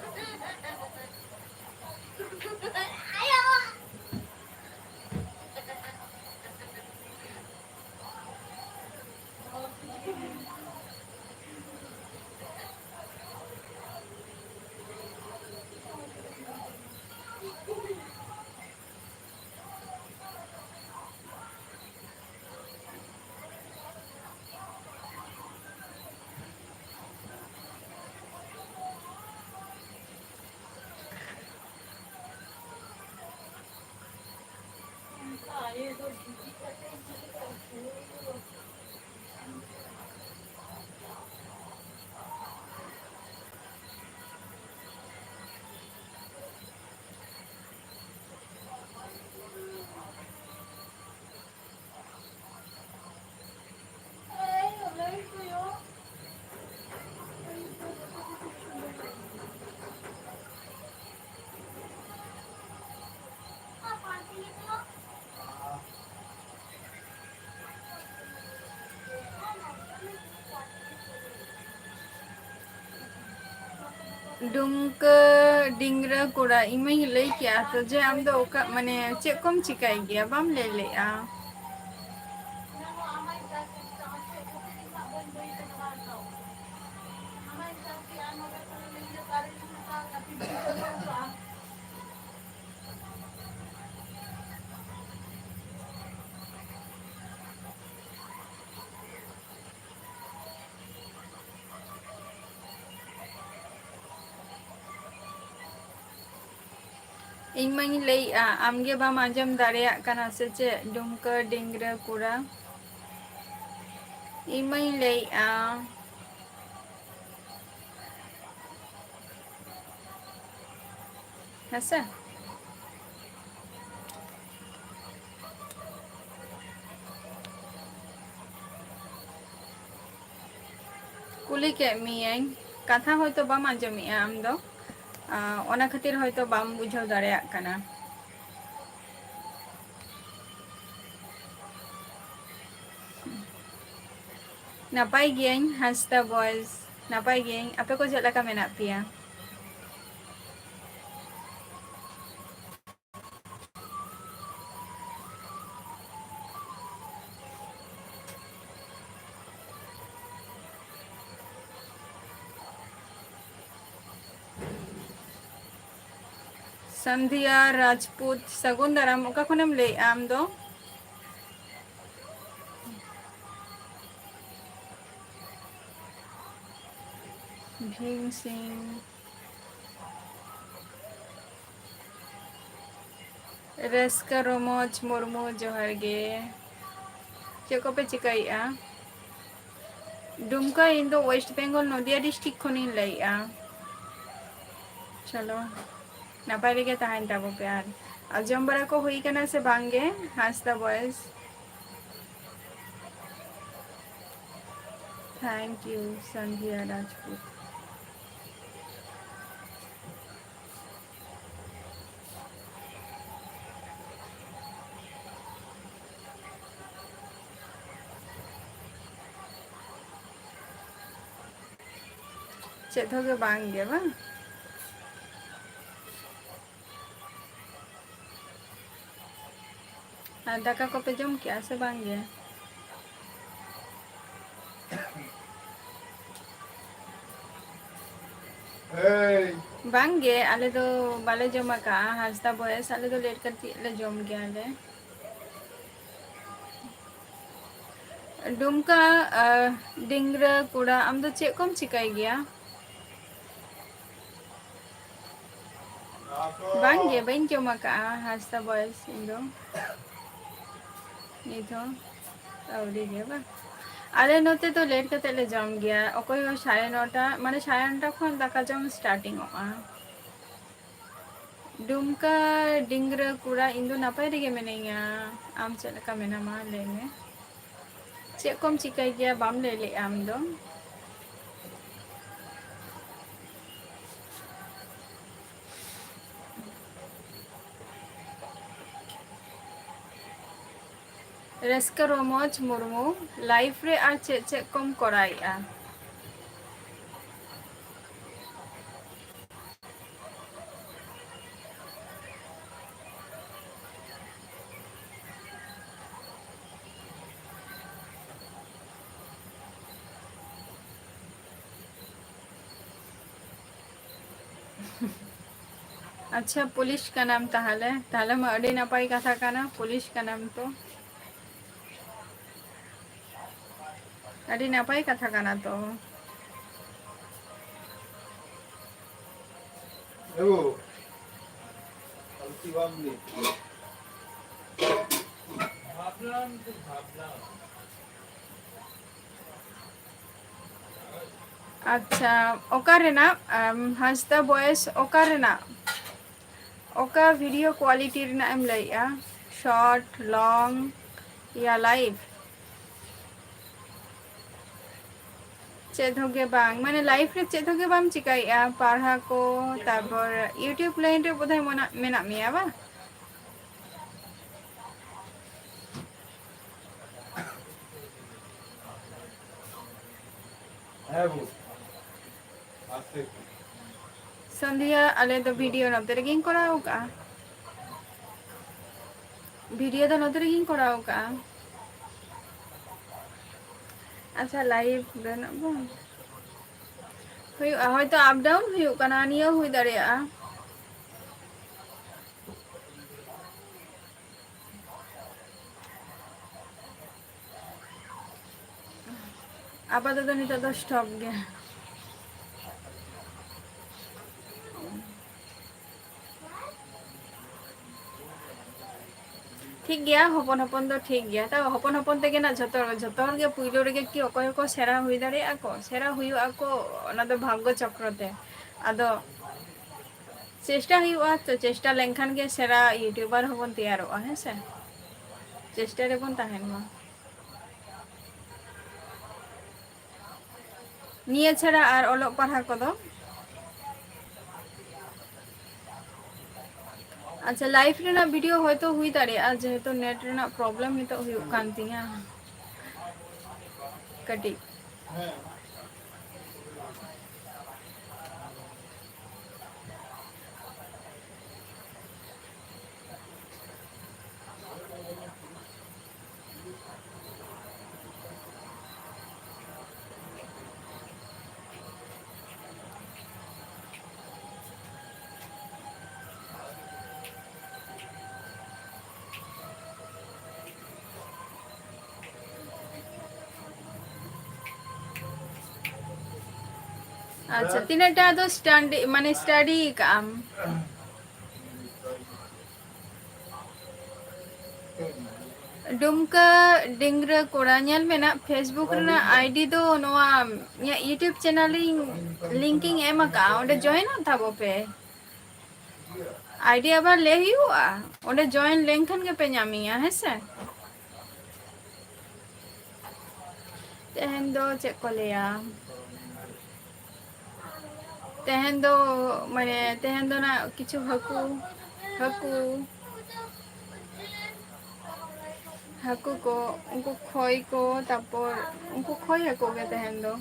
ᱰᱩᱢᱠᱟᱹ ᱰᱤᱝᱨᱟᱹ ᱠᱚᱲᱟ, ᱤᱧ ᱢᱟᱧ ᱞᱟᱹᱭ ᱠᱮᱜᱼᱟ ᱛᱚ ᱡᱮ ᱟᱢ ᱫᱚ ᱚᱠᱟ, ᱢᱟᱱᱮ, ᱪᱮᱫ ᱠᱚᱢ ᱪᱤᱠᱟᱹᱭ ᱜᱮᱭᱟ, ᱵᱟᱢ ᱞᱟᱹᱭ ᱞᱮᱜᱼᱟ᱾ ᱤᱧ ᱢᱟᱧ ᱞᱟᱹᱭᱮᱜᱼᱟ, ᱟᱢᱜᱮ ᱵᱟᱢ ᱟᱸᱡᱚᱢ ᱫᱟᱲᱮᱭᱟᱜ ᱠᱟᱱᱟ ᱥᱮ ᱪᱮᱫ? ᱰᱩᱢᱠᱟᱹ ᱰᱤᱝᱨᱟᱹ ᱠᱚᱲᱟ, ᱤᱧ ᱢᱟᱧ ᱞᱟᱹᱭᱮᱜᱼᱟ᱾ ᱦᱮᱸᱥᱮ? ᱠᱩᱞᱤ ᱠᱮᱫ ᱢᱤᱭᱟᱹᱧ, ᱠᱟᱛᱷᱟ ᱦᱚᱭᱛᱳ ᱵᱟᱢ ᱟᱸᱡᱚᱢᱮᱜᱼᱟ ᱟᱢ ᱫᱚ, ᱟᱸ, ᱚᱱᱟ ᱠᱷᱟᱹᱛᱤᱨ ᱦᱚᱭᱛᱳ ᱵᱟᱢ ᱵᱩᱡᱷᱟᱹᱣ ᱫᱟᱲᱮᱭᱟᱜ ᱠᱟᱱᱟ᱾ ᱱᱟᱯᱟᱭ ᱜᱤᱭᱟᱹᱧ ᱦᱟᱸᱥᱫᱟ ᱵᱚᱭᱮᱥ, ᱱᱟᱯᱟᱭ ᱜᱤᱭᱟᱹᱧ᱾ ᱟᱯᱮ ᱠᱚ ᱪᱮᱫ ᱞᱮᱠᱟ ᱢᱮᱱᱟᱜ ᱯᱮᱭᱟ? ᱥᱟᱱᱫᱷᱤᱭᱟ ᱨᱟᱡᱽᱯᱩᱛ, ᱥᱟᱹᱜᱩᱱ ᱫᱟᱨᱟᱢ᱾ ᱚᱠᱟ ᱠᱷᱚᱱᱮᱢ ᱞᱟᱹᱭᱮᱫᱼᱟ ᱟᱢ ᱫᱚ? ᱵᱷᱤᱢ ᱥᱤᱝ᱾ ᱨᱟᱹᱥᱠᱟᱹ ᱨᱚᱢᱚᱡᱽ ᱢᱩᱨᱢᱩ, ᱡᱚᱦᱟᱨ ᱜᱮ᱾ ᱪᱮᱫ ᱠᱚᱯᱮ ᱪᱤᱠᱟᱹᱭᱮᱫᱼᱟ? ᱰᱩᱢᱠᱟ, ᱤᱧ ᱫᱚ West Bengal, ᱱᱚᱫᱤᱭᱟ district ᱠᱷᱚᱱᱤᱧ ᱞᱟᱹᱭᱮᱫᱼᱟ᱾ ᱪᱚᱞᱚ, ᱱᱟᱯᱟᱭ ᱨᱮᱜᱮ ᱛᱟᱦᱮᱱ ᱛᱟᱵᱚ ᱯᱮ᱾ ᱟᱨ, ᱟᱨ ᱡᱚᱢ ᱵᱟᱲᱟ ᱠᱚ ᱦᱩᱭ ᱠᱟᱱᱟ ᱥᱮ ᱵᱟᱝ ᱜᱮ? ᱦᱟᱸᱥᱫᱟ ᱵᱚᱭᱮᱥ᱾ Thank you, ᱥᱟᱱᱫᱷᱤᱭᱟ Rajput. ᱪᱮᱫ ᱦᱚᱸ ᱜᱮ ᱵᱟᱝ ᱜᱮ ᱵᱟᱝ? ᱟᱨ ᱫᱟᱠᱟ ᱠᱚᱯᱮ ᱡᱚᱢ ᱠᱮᱜᱼᱟ ᱥᱮ ᱵᱟᱝ ᱜᱮ? ᱵᱟᱝ ᱜᱮ, ᱟᱞᱮ ᱫᱚ ᱵᱟᱞᱮ ᱡᱚᱢ ᱟᱠᱟᱜᱼᱟ ᱦᱟᱸᱥᱫᱟ ᱵᱚᱭᱮᱥ, ᱟᱞᱮ ᱫᱚ late ᱠᱟᱛᱮᱫ ᱞᱮ ᱡᱚᱢ ᱜᱮᱭᱟᱞᱮ᱾ ᱰᱩᱢᱠᱟ, ᱟᱨ ᱰᱤᱝᱜᱽᱨᱟᱹ ᱠᱚᱲᱟ, ᱟᱢ ᱫᱚ ᱪᱮᱫ ᱠᱚᱢ ᱪᱤᱠᱟᱹᱭ ᱜᱮᱭᱟ? ᱵᱟᱝ ᱜᱮ, ᱵᱟᱹᱧ ᱡᱚᱢ ᱟᱠᱟᱜᱼᱟ ᱦᱟᱸᱥᱫᱟ ᱵᱚᱭᱮᱥ ᱤᱧ ᱫᱚ᱾ ᱱᱤᱛ ᱦᱚᱸ ᱟᱹᱣᱨᱤ ᱜᱮ ᱵᱟᱝ? ᱟᱞᱮ ᱱᱚᱛᱮ ᱫᱚ late ᱠᱟᱛᱮᱫ ᱞᱮ ᱡᱚᱢ ᱜᱮᱭᱟ, ᱚᱠᱚᱭ ᱦᱚᱸ ᱥᱟᱲᱮ ᱱᱚᱴᱟ, ᱢᱟᱱᱮ ᱥᱟᱲᱮ ᱱᱚᱴᱟ ᱠᱷᱚᱱ ᱫᱟᱠᱟ ᱡᱚᱢ starting ᱚᱜᱼᱟ᱾ ᱰᱩᱢᱠᱟ ᱰᱤᱝᱜᱽᱨᱟᱹ ᱠᱚᱲᱟ, ᱤᱧ ᱫᱚ ᱱᱟᱯᱟᱭ ᱨᱮᱜᱮ ᱢᱤᱱᱟᱹᱧᱟ᱾ ᱟᱢ ᱪᱮᱫ ᱞᱮᱠᱟ ᱢᱮᱱᱟᱢᱟ, ᱞᱟᱹᱭ ᱢᱮ᱾ ᱪᱮᱫ ᱠᱚᱢ ᱪᱤᱠᱟᱹᱭ ᱜᱮᱭᱟ, ᱵᱟᱢ ᱞᱟᱹᱭ ᱞᱮᱫᱼᱟ ᱟᱢ ᱫᱚ? ᱨᱟᱹᱥᱠᱟᱹ ᱨᱚᱢᱚᱡᱽ ᱢᱩᱨᱢᱩ, life ᱨᱮ ᱟᱨ ᱪᱮᱫ ᱪᱮᱫ ᱠᱚᱢ ᱠᱚᱨᱟᱣᱮᱫᱼᱟ? ᱟᱪᱪᱷᱟ, ᱯᱩᱞᱤᱥ ᱠᱟᱱᱟᱢ ᱛᱟᱦᱞᱮ? ᱛᱟᱦᱞᱮ ᱢᱟ ᱟᱹᱰᱤ ᱱᱟᱯᱟᱭ ᱠᱟᱛᱷᱟ ᱠᱟᱱᱟ, ᱯᱩᱞᱤᱥ ᱠᱟᱱᱟᱢ ᱛᱚ᱾ ᱟᱹᱰᱤ ᱱᱟᱯᱟᱭ ᱠᱟᱛᱷᱟ ᱠᱟᱱᱟ ᱛᱚ᱾ ᱮᱜᱳ, ᱯᱷᱟᱞᱛᱩ ᱵᱟᱢ ᱞᱟᱹᱭ᱾ ᱟᱪᱪᱷᱟ, ᱚᱠᱟ ᱨᱮᱱᱟᱜ, ᱟᱢ, ᱦᱟᱸᱥᱫᱟ ᱵᱚᱭᱮᱥ ᱚᱠᱟ ᱨᱮᱱᱟᱜ? ᱚᱠᱟ video quality ᱨᱮᱱᱟᱜ ᱮᱢ ᱞᱟᱹᱭᱮᱜᱼᱟ? Short, long, ᱭᱟ live? ᱪᱮᱫ ᱦᱚᱸ ᱜᱮ ᱵᱟᱝ, ᱢᱟᱱᱮ life ᱨᱮ ᱪᱮᱫ ᱦᱚᱸ ᱜᱮ ᱵᱟᱢ ᱪᱤᱠᱟᱭᱮᱜᱼᱟ? ᱯᱟᱲᱦᱟᱣ ᱠᱚ, ᱛᱟᱨᱯᱚᱨ YouTube line ᱨᱮ ᱵᱳᱫᱷᱚᱭ ᱢᱮᱱᱟᱜ, ᱢᱮᱱᱟᱜ ᱢᱮᱭᱟ ᱵᱟᱝ? ᱦᱮᱸ ᱵᱳ, ᱟᱥᱛᱮ᱾ ᱥᱚᱱᱫᱷᱤᱭᱟ, ᱟᱞᱮ ᱫᱚ video ᱱᱚᱛᱮ ᱨᱮᱜᱮᱧ ᱠᱚᱨᱟᱣ ᱠᱟᱜᱼᱟ᱾ Video ᱫᱚ ᱱᱚᱛᱮ ᱨᱮᱜᱮᱧ ᱠᱚᱨᱟᱣ ᱠᱟᱜᱼᱟ᱾ ᱟᱪᱪᱷᱟ, live ᱜᱟᱱᱚᱜ ᱵᱟᱝ? ᱦᱩᱭᱩᱜᱼᱟ, ᱦᱚᱭᱛᱳ up down ᱦᱩᱭᱩᱜ ᱠᱟᱱᱟ, ᱱᱤᱭᱟᱹ ᱦᱩᱭ ᱫᱟᱲᱮᱭᱟᱜᱼᱟ᱾ ᱟᱯᱟᱛᱚᱛᱚ ᱱᱤᱛᱚᱜ ᱫᱚ stop ᱜᱮ᱾ ᱴᱷᱤᱠ ᱜᱮᱭᱟ, ᱦᱚᱯᱚᱱ ᱦᱚᱯᱚᱱ ᱫᱚ ᱴᱷᱤᱠ ᱜᱮᱭᱟ᱾ ᱛᱟᱣ ᱦᱚᱯᱚᱱ ᱦᱚᱯᱚᱱ ᱛᱮᱜᱮ ᱱᱟᱜ ᱡᱷᱚᱛᱚ, ᱡᱷᱚᱛᱚ ᱦᱚᱲ ᱜᱮ ᱯᱩᱭᱞᱩ ᱨᱮᱜᱮ ᱠᱤ ᱚᱠᱚᱭ ᱦᱚᱸᱠᱚ ᱥᱮᱬᱟ ᱦᱩᱭ ᱫᱟᱲᱮᱭᱟᱜᱼᱟ ᱠᱚ? ᱥᱮᱬᱟ ᱦᱩᱭᱩᱜ ᱟᱠᱚ, ᱚᱱᱟ ᱫᱚ ᱵᱷᱟᱜᱽᱜᱚ ᱪᱚᱠᱨᱚ ᱛᱮ᱾ ᱟᱫᱚ ᱪᱮᱥᱴᱟ ᱦᱩᱭᱩᱜᱼᱟ, ᱛᱚ ᱪᱮᱥᱴᱟ ᱞᱮᱱᱠᱷᱟᱱ ᱜᱮ ᱥᱮᱬᱟ YouTuber ᱦᱚᱸᱵᱚᱱ ᱛᱮᱭᱟᱨᱚᱜᱼᱟ, ᱦᱮᱸ ᱥᱮ? ᱪᱮᱥᱴᱟ ᱨᱮᱵᱚᱱ ᱛᱟᱦᱮᱱ ᱢᱟ᱾ ᱱᱤᱭᱟᱹ ᱪᱷᱟᱲᱟ ᱟᱨ ᱚᱞᱚᱜ ᱯᱟᱲᱦᱟᱣ ᱠᱚᱫᱚ? ᱟᱪᱪᱷᱟ, live ᱨᱮᱱᱟᱜ video ᱦᱚᱭᱛᱳ ᱦᱩᱭ ᱫᱟᱲᱮᱭᱟᱜᱼᱟ, ᱡᱮᱦᱮᱛᱩ net ᱨᱮᱱᱟᱜ problem ᱱᱤᱛᱚᱜ ᱦᱩᱭᱩᱜ ᱠᱟᱱ ᱛᱤᱧᱟᱹ ᱠᱟᱹᱴᱤᱡ᱾ ᱟᱪᱪᱷᱟ, ᱛᱤᱱᱟᱹᱜ ᱴᱟ ᱫᱚ ᱥᱴᱟᱰᱤ, ᱢᱟᱱᱮ study ᱠᱟᱜ ᱟᱢ? ᱰᱩᱢᱠᱟᱹ ᱰᱤᱝᱨᱟᱹ ᱠᱚᱲᱟ, ᱧᱮᱞ ᱢᱮ ᱱᱟᱜ, Facebook ᱨᱮᱱᱟᱜ ID ᱫᱚ ᱱᱚᱣᱟ ᱤᱧᱟᱹᱜ YouTube channel ᱤᱧ link ᱤᱧ ᱮᱢ ᱟᱠᱟᱫᱼᱟ, ᱚᱸᱰᱮ join ᱚᱜ ᱛᱟᱵᱚ ᱯᱮ᱾ ID ᱟᱵᱟᱨ ᱞᱟᱹᱭ ᱦᱩᱭᱩᱜᱼᱟ, ᱚᱸᱰᱮ join ᱞᱮᱱᱠᱷᱟᱱ ᱜᱮᱯᱮ ᱧᱟᱢᱤᱧᱟ, ᱦᱮᱸ ᱥᱮ? ᱛᱮᱦᱮᱧ ᱫᱚ ᱪᱮᱫ ᱠᱚ ᱞᱟᱹᱭᱟ, ᱛᱮᱦᱮᱧ ᱫᱚ, ᱢᱟᱱᱮ, ᱛᱮᱦᱮᱧ ᱫᱚ ᱱᱟᱜ ᱠᱤᱪᱷᱩ ᱦᱟᱹᱠᱩ, ᱦᱟᱹᱠᱩ, ᱦᱟᱹᱠᱩ ᱠᱚ, ᱩᱱᱠᱩ ᱠᱷᱚᱭ ᱠᱚ, ᱛᱟᱨᱯᱚᱨ ᱩᱱᱠᱩ ᱠᱷᱚᱭ ᱦᱟᱹᱠᱩ ᱜᱮ ᱛᱮᱦᱮᱧ ᱫᱚ᱾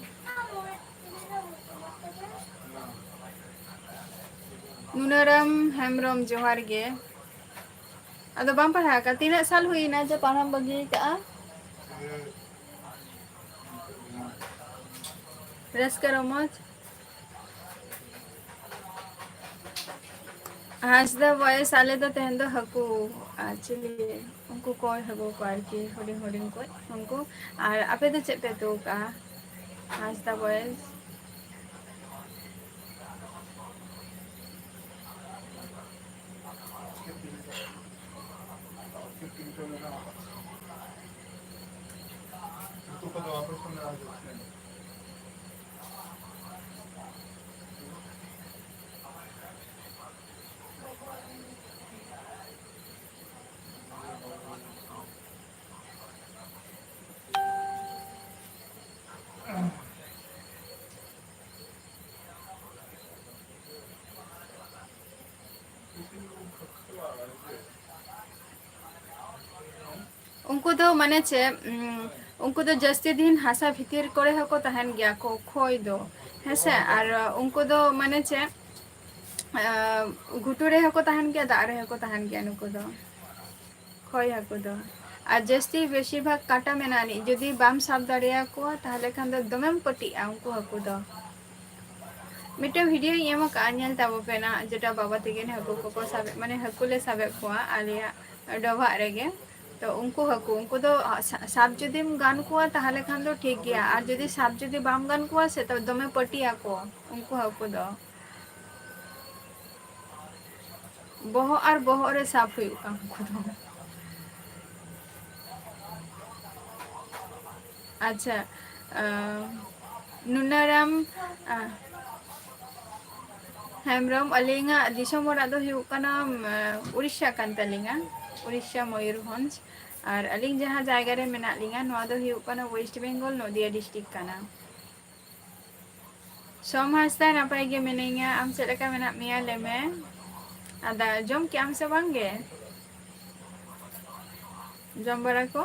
ᱱᱩᱱᱟᱨᱟᱢ ᱦᱮᱢᱵᱨᱚᱢ, ᱡᱚᱦᱟᱨ ᱜᱮ᱾ ᱟᱫᱚ ᱵᱟᱢ ᱯᱟᱲᱦᱟᱣ ᱟᱠᱟᱫ? ᱛᱤᱱᱟᱹᱜ ᱥᱟᱞ ᱦᱩᱭᱱᱟ ᱡᱮ ᱯᱟᱲᱦᱟᱢ ᱵᱟᱹᱜᱤ ᱟᱠᱟᱫᱼᱟ? ᱨᱟᱹᱥᱠᱟᱹ ᱨᱚᱢᱚᱡᱽ᱾ ᱦᱟᱸᱥᱫᱟ voice, ᱟᱞᱮ ᱫᱚ ᱛᱮᱦᱮᱧ ᱫᱚ ᱦᱟᱹᱠᱩ ᱟᱨ ᱪᱤᱞᱤ, ᱩᱱᱠᱩ ᱠᱚ ᱦᱟᱹᱠᱩ ᱠᱚ ᱟᱨᱠᱤ, ᱦᱩᱰᱤᱧ ᱦᱩᱰᱤᱧ ᱠᱚ ᱩᱱᱠᱩ᱾ ᱟᱨ ᱟᱯᱮ ᱫᱚ ᱪᱮᱫ ᱯᱮ ᱩᱛᱩ ᱟᱠᱟᱜᱼᱟ? ᱦᱟᱸᱥᱫᱟ voice᱾ ᱩᱱᱠᱩ ᱫᱚ ᱢᱟᱱᱮ ᱪᱮᱫ, ᱩᱸ, ᱩᱱᱠᱩ ᱫᱚ ᱡᱟᱹᱥᱛᱤ ᱫᱤᱱ ᱦᱟᱥᱟ ᱵᱷᱤᱛᱤᱨ ᱠᱚᱨᱮ ᱦᱚᱸᱠᱚ ᱛᱟᱦᱮᱱ ᱜᱮᱭᱟ ᱠᱚ, ᱠᱷᱚᱭ ᱫᱚ, ᱦᱮᱸᱥᱮ? ᱟᱨ ᱩᱱᱠᱩ ᱫᱚ ᱢᱟᱱᱮ ᱪᱮᱫ, ᱟᱸ, ᱜᱷᱩᱴᱩ ᱨᱮᱦᱚᱸ ᱠᱚ ᱛᱟᱦᱮᱱ ᱜᱮᱭᱟ, ᱫᱟᱜ ᱨᱮᱦᱚᱸ ᱠᱚ ᱛᱟᱦᱮᱱ ᱜᱮᱭᱟ ᱱᱩᱠᱩ ᱫᱚ, ᱠᱷᱚᱭ ᱦᱟᱹᱠᱩ ᱫᱚ᱾ ᱟᱨ ᱡᱟᱹᱥᱛᱤ ᱵᱮᱥᱤᱨ ᱵᱷᱟᱜᱽ ᱠᱟᱴᱟ ᱢᱮᱱᱟᱜ ᱟᱹᱱᱤᱡ, ᱡᱩᱫᱤ ᱵᱟᱢ ᱥᱟᱵ ᱫᱟᱲᱮᱭᱟᱠᱚᱣᱟ, ᱛᱟᱦᱚᱞᱮ ᱠᱷᱟᱱ ᱫᱚ ᱫᱚᱢᱮᱢ ᱯᱟᱹᱴᱤᱜᱼᱟ ᱩᱱᱠᱩ ᱦᱟᱹᱠᱩ ᱫᱚ᱾ ᱢᱤᱫᱴᱮᱱ ᱵᱷᱤᱰᱤᱭᱳᱧ ᱮᱢ ᱟᱠᱟᱫᱼᱟ, ᱧᱮᱞ ᱛᱟᱵᱚ ᱯᱮ ᱱᱟᱜ, ᱡᱮᱴᱟ ᱵᱟᱵᱟ ᱛᱟᱹᱠᱤᱱ ᱦᱟᱹᱠᱩ ᱠᱚᱠᱚ ᱥᱟᱵᱮᱫ, ᱢᱟᱱᱮ ᱦᱟᱹᱠᱩ ᱞᱮ ᱥᱟᱵᱮᱫ ᱠᱚᱣᱟ ᱟᱞᱮᱭᱟᱜ ᱰᱚᱵᱷᱟᱜ ᱨᱮᱜᱮ᱾ ᱛᱚ ᱩᱱᱠᱩ ᱦᱟᱹᱠᱩ, ᱩᱱᱠᱩ ᱫᱚ ᱥᱟ-, ᱥᱟᱵ ᱡᱩᱫᱤᱢ ᱜᱟᱱ ᱠᱚᱣᱟ ᱛᱟᱦᱚᱞᱮ ᱠᱷᱟᱱ ᱫᱚ ᱴᱷᱤᱠ ᱜᱮᱭᱟ, ᱟᱨ ᱡᱩᱫᱤ ᱥᱟᱵ ᱡᱩᱫᱤ ᱵᱟᱢ ᱜᱟᱱ ᱠᱚᱣᱟ ᱥᱮ, ᱛᱚ ᱫᱚᱢᱮ ᱯᱟᱹᱴᱤᱜ ᱟᱠᱚ ᱩᱱᱠᱩ ᱦᱟᱹᱠᱩ ᱫᱚ᱾ ᱵᱚᱦᱚᱜ ᱟᱨ ᱵᱚᱦᱚᱜ ᱨᱮ ᱥᱟᱵ ᱦᱩᱭᱩᱜ ᱠᱟᱱ ᱩᱱᱠᱩ ᱫᱚ᱾ ᱟᱪᱪᱷᱟ, ᱟᱸ, ᱱᱩᱱᱟᱨᱟᱢ, ᱟᱸ, ᱦᱮᱢᱵᱨᱚᱢ, ᱟᱹᱞᱤᱧᱟᱜ ᱫᱤᱥᱚᱢ ᱚᱲᱟᱜ ᱫᱚ ᱦᱩᱭᱩᱜ ᱠᱟᱱᱟ, ᱟᱸ, ᱩᱲᱤᱥᱥᱟ ᱠᱟᱱ ᱛᱟᱹᱞᱤᱧᱟ, ᱩᱲᱤᱥᱥᱟ, ᱢᱚᱭᱩᱨᱵᱷᱚᱸᱡᱽ᱾ ᱟᱨ ᱟᱹᱞᱤᱧ ᱡᱟᱦᱟᱸ ᱡᱟᱭᱜᱟ ᱨᱮ ᱢᱮᱱᱟᱜ ᱞᱤᱧᱟ, ᱱᱚᱣᱟ ᱫᱚ ᱦᱩᱭᱩᱜ ᱠᱟᱱᱟ ᱳᱭᱮᱥᱴ ᱵᱮᱝᱜᱚᱞ, ᱱᱚᱫᱤᱭᱟ ᱰᱤᱥᱴᱨᱤᱠᱴ ᱠᱟᱱᱟ᱾ ᱥᱳᱢ ᱦᱟᱸᱥᱫᱟ, ᱱᱟᱯᱟᱭ ᱜᱮ ᱢᱤᱱᱟᱹᱧᱟ, ᱟᱢ ᱪᱮᱫ ᱞᱮᱠᱟ ᱢᱮᱱᱟᱜ ᱢᱮᱭᱟ ᱞᱟᱹᱭ ᱢᱮ? ᱟᱫᱚ ᱡᱚᱢ ᱠᱮᱜ ᱟᱢ ᱥᱮ ᱵᱟᱝ ᱜᱮ? ᱡᱚᱢ ᱵᱟᱲᱟ ᱠᱚ?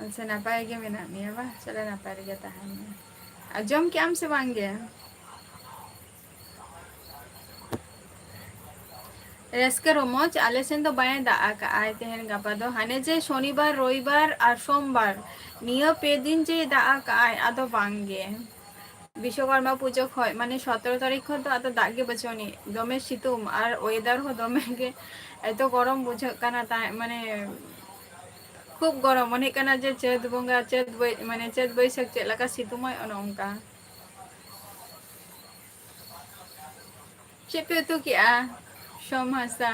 ᱟᱪᱪᱷᱟ, ᱱᱟᱯᱟᱭ ᱜᱮ ᱢᱮᱱᱟᱜ ᱢᱮᱭᱟ ᱵᱟ? ᱪᱚᱞᱚ, ᱱᱟᱯᱟᱭ ᱨᱮᱜᱮ ᱛᱟᱦᱮᱱ ᱢᱮ᱾ ᱟᱨ ᱡᱚᱢ ᱠᱮᱜ ᱟᱢ ᱥᱮ ᱵᱟᱝ ᱜᱮ? ᱨᱟᱹᱥᱠᱟᱹ ᱨᱚᱢᱚᱡᱽ, ᱟᱞᱮ ᱥᱮᱱ ᱫᱚ ᱵᱟᱭ ᱫᱟᱜ ᱟᱠᱟᱜᱼᱟᱭ ᱛᱮᱦᱮᱧ ᱜᱟᱯᱟ ᱫᱚ᱾ ᱦᱟᱱᱮ ᱡᱮ ᱥᱚᱱᱤᱵᱟᱨ, ᱨᱚᱵᱤᱵᱟᱨ ᱟᱨ ᱥᱳᱢᱵᱟᱨ, ᱱᱤᱭᱟᱹ ᱯᱮ ᱫᱤᱱ ᱡᱮ ᱫᱟᱜ ᱟᱠᱟᱜᱼᱟᱭ, ᱟᱫᱚ ᱵᱟᱝ ᱜᱮ᱾ ᱵᱤᱥᱥᱚᱠᱚᱨᱢᱟ ᱯᱩᱡᱟᱹ ᱠᱷᱚᱡ, ᱢᱟᱱᱮ, ᱥᱚᱛᱨᱚ ᱛᱟᱹᱨᱤᱠᱷ ᱠᱷᱚᱱ ᱫᱚ ᱟᱫᱚ ᱫᱟᱜ ᱜᱮ ᱵᱟᱹᱪᱩᱜ ᱟᱹᱱᱤᱡ᱾ ᱫᱚᱢᱮ ᱥᱤᱛᱩᱝ ᱟᱨ ᱚᱭᱮᱫᱟᱨ ᱦᱚᱸ ᱫᱚᱢᱮ ᱜᱮ, ᱮᱛᱚ ᱜᱚᱨᱚᱢ ᱵᱩᱡᱷᱟᱹᱜ ᱠᱟᱱᱟ ᱛᱟᱦᱮᱸᱫ, ᱢᱟᱱᱮ, ᱠᱷᱩᱵ ᱜᱚᱨᱚᱢ᱾ ᱢᱚᱱᱮᱜ ᱠᱟᱱᱟ ᱡᱮ ᱪᱟᱹᱛ ᱵᱚᱸᱜᱟ, ᱪᱟᱹᱛ ᱵᱟᱹᱭ-, ᱢᱟᱱᱮ, ᱪᱟᱹᱛ ᱵᱟᱹᱭᱥᱟᱹᱠᱷ ᱪᱮᱫ ᱞᱮᱠᱟ ᱥᱤᱛᱩᱝ ᱟᱭ, ᱚᱱᱮ ᱚᱱᱠᱟ᱾ ᱪᱮᱫ ᱯᱮ ᱩᱛᱩ ᱠᱮᱜᱼᱟ, ᱥᱳᱢ ᱦᱟᱸᱥᱫᱟ?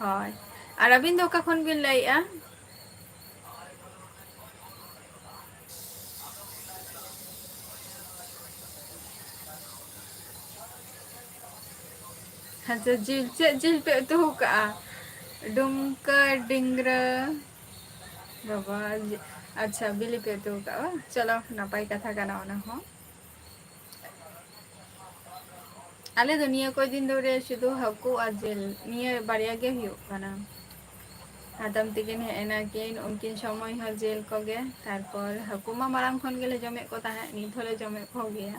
ᱦᱳᱭ, ᱟᱨ ᱟᱹᱵᱤᱱ ᱫᱚ ᱚᱠᱟ ᱠᱷᱚᱱ ᱵᱤᱱ ᱞᱟᱹᱭᱮᱜᱼᱟ? ᱟᱪᱪᱷᱟ, ᱡᱤᱞ, ᱪᱮᱫ ᱡᱤᱞ ᱯᱮ ᱩᱛᱩ ᱟᱠᱟᱫᱼᱟ? ᱰᱩᱢᱠᱟᱹ, ᱰᱤᱝᱨᱟᱹ, ᱵᱟᱵᱟ, ᱡᱤ-, ᱟᱪᱪᱷᱟ, ᱵᱤᱞᱤ ᱯᱮ ᱩᱛᱩ ᱟᱠᱟᱫᱼᱟ ᱵᱟᱝ? ᱪᱚᱞᱚ, ᱱᱟᱯᱟᱭ ᱠᱟᱛᱷᱟ ᱠᱟᱱᱟ ᱚᱱᱟ ᱦᱚᱸ᱾ ᱟᱞᱮ ᱫᱚ ᱱᱤᱭᱟᱹ ᱠᱚ ᱫᱤᱱ ᱫᱷᱚᱨᱮ ᱥᱩᱫᱷᱩ ᱦᱟᱹᱠᱩ ᱟᱨ ᱡᱤᱞ, ᱱᱤᱭᱟᱹ ᱵᱟᱨᱭᱟ ᱜᱮ ᱦᱩᱭᱩᱜ ᱠᱟᱱᱟ᱾ ᱦᱟᱛᱚᱢ ᱛᱤᱠᱤᱱ ᱦᱮᱡ ᱮᱱᱟ ᱠᱤᱱ, ᱩᱱᱠᱤᱱ ᱥᱚᱢᱚᱭ ᱦᱚᱸ ᱡᱤᱞ ᱠᱚᱜᱮ᱾ ᱛᱟᱨᱯᱚᱨ ᱦᱟᱹᱠᱩ ᱢᱟ ᱢᱟᱲᱟᱝ ᱠᱷᱚᱱ ᱜᱮᱞᱮ ᱡᱚᱢᱮᱫ ᱠᱚ ᱛᱟᱦᱮᱸᱫ, ᱱᱤᱛ ᱦᱚᱸᱞᱮ ᱡᱚᱢᱮᱫ ᱠᱚᱜᱮᱭᱟ᱾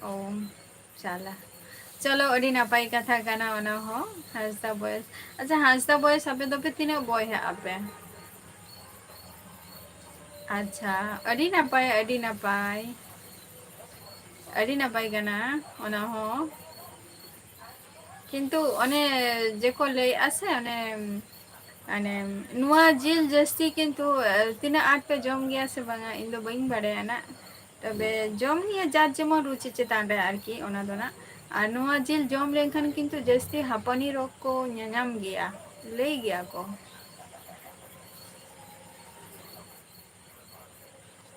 ᱚ, ᱪᱟᱞᱟ, ᱪᱚᱞᱚ, ᱟᱹᱰᱤ ᱱᱟᱯᱟᱭ ᱠᱟᱛᱷᱟ ᱠᱟᱱᱟ ᱚᱱᱟ ᱦᱚᱸ, ᱦᱟᱸᱥᱫᱟ ᱵᱚᱭᱮᱥ᱾ ᱟᱪᱪᱷᱟ, ᱦᱟᱸᱥᱫᱟ ᱵᱚᱭᱮᱥ, ᱟᱯᱮ ᱫᱚᱯᱮ ᱛᱤᱱᱟᱹᱜ ᱵᱚᱭᱦᱟᱜ ᱟᱯᱮ? ᱟᱪᱪᱷᱟ, ᱟᱹᱰᱤ ᱱᱟᱯᱟᱭ, ᱟᱹᱰᱤ ᱱᱟᱯᱟᱭ, ᱟᱹᱰᱤ ᱱᱟᱯᱟᱭ ᱠᱟᱱᱟ ᱚᱱᱟ ᱦᱚᱸ᱾ ᱠᱤᱱᱛᱩ ᱚᱱᱮ ᱡᱮᱠᱚ ᱞᱟᱹᱭᱮᱜᱼᱟ ᱥᱮ, ᱚᱱᱮ, ᱢᱟᱱᱮ, ᱱᱚᱣᱟ ᱡᱤᱞ ᱡᱟᱹᱥᱛᱤ ᱠᱤᱱᱛᱩ, ᱮ, ᱛᱤᱱᱟᱹᱜ ᱟᱸᱴ ᱯᱮ ᱡᱚᱢ ᱜᱮᱭᱟ ᱥᱮ ᱵᱟᱝᱟ, ᱤᱧ ᱫᱚ ᱵᱟᱹᱧ ᱵᱟᱲᱟᱭᱟ ᱱᱟᱜ᱾ ᱛᱚᱵᱮ ᱡᱚᱢ ᱱᱤᱭᱮ ᱡᱟᱨ ᱡᱮᱢᱚᱱ ᱨᱩᱪᱤ ᱪᱮᱛᱟᱱ ᱨᱮ ᱟᱨᱠᱤ, ᱚᱱᱟ ᱫᱚ ᱱᱟᱜ᱾ ᱟᱨ ᱱᱚᱣᱟ ᱡᱤᱞ ᱡᱚᱢ ᱞᱮᱱᱠᱷᱟᱱ ᱠᱤᱱᱛᱩ ᱡᱟᱹᱥᱛᱤ ᱦᱟᱹᱯᱟᱹᱱᱤ ᱨᱳᱜᱽ ᱠᱚ ᱧᱟᱧᱟᱢ ᱜᱮᱭᱟ, ᱞᱟᱹᱭ ᱜᱮᱭᱟ ᱠᱚ᱾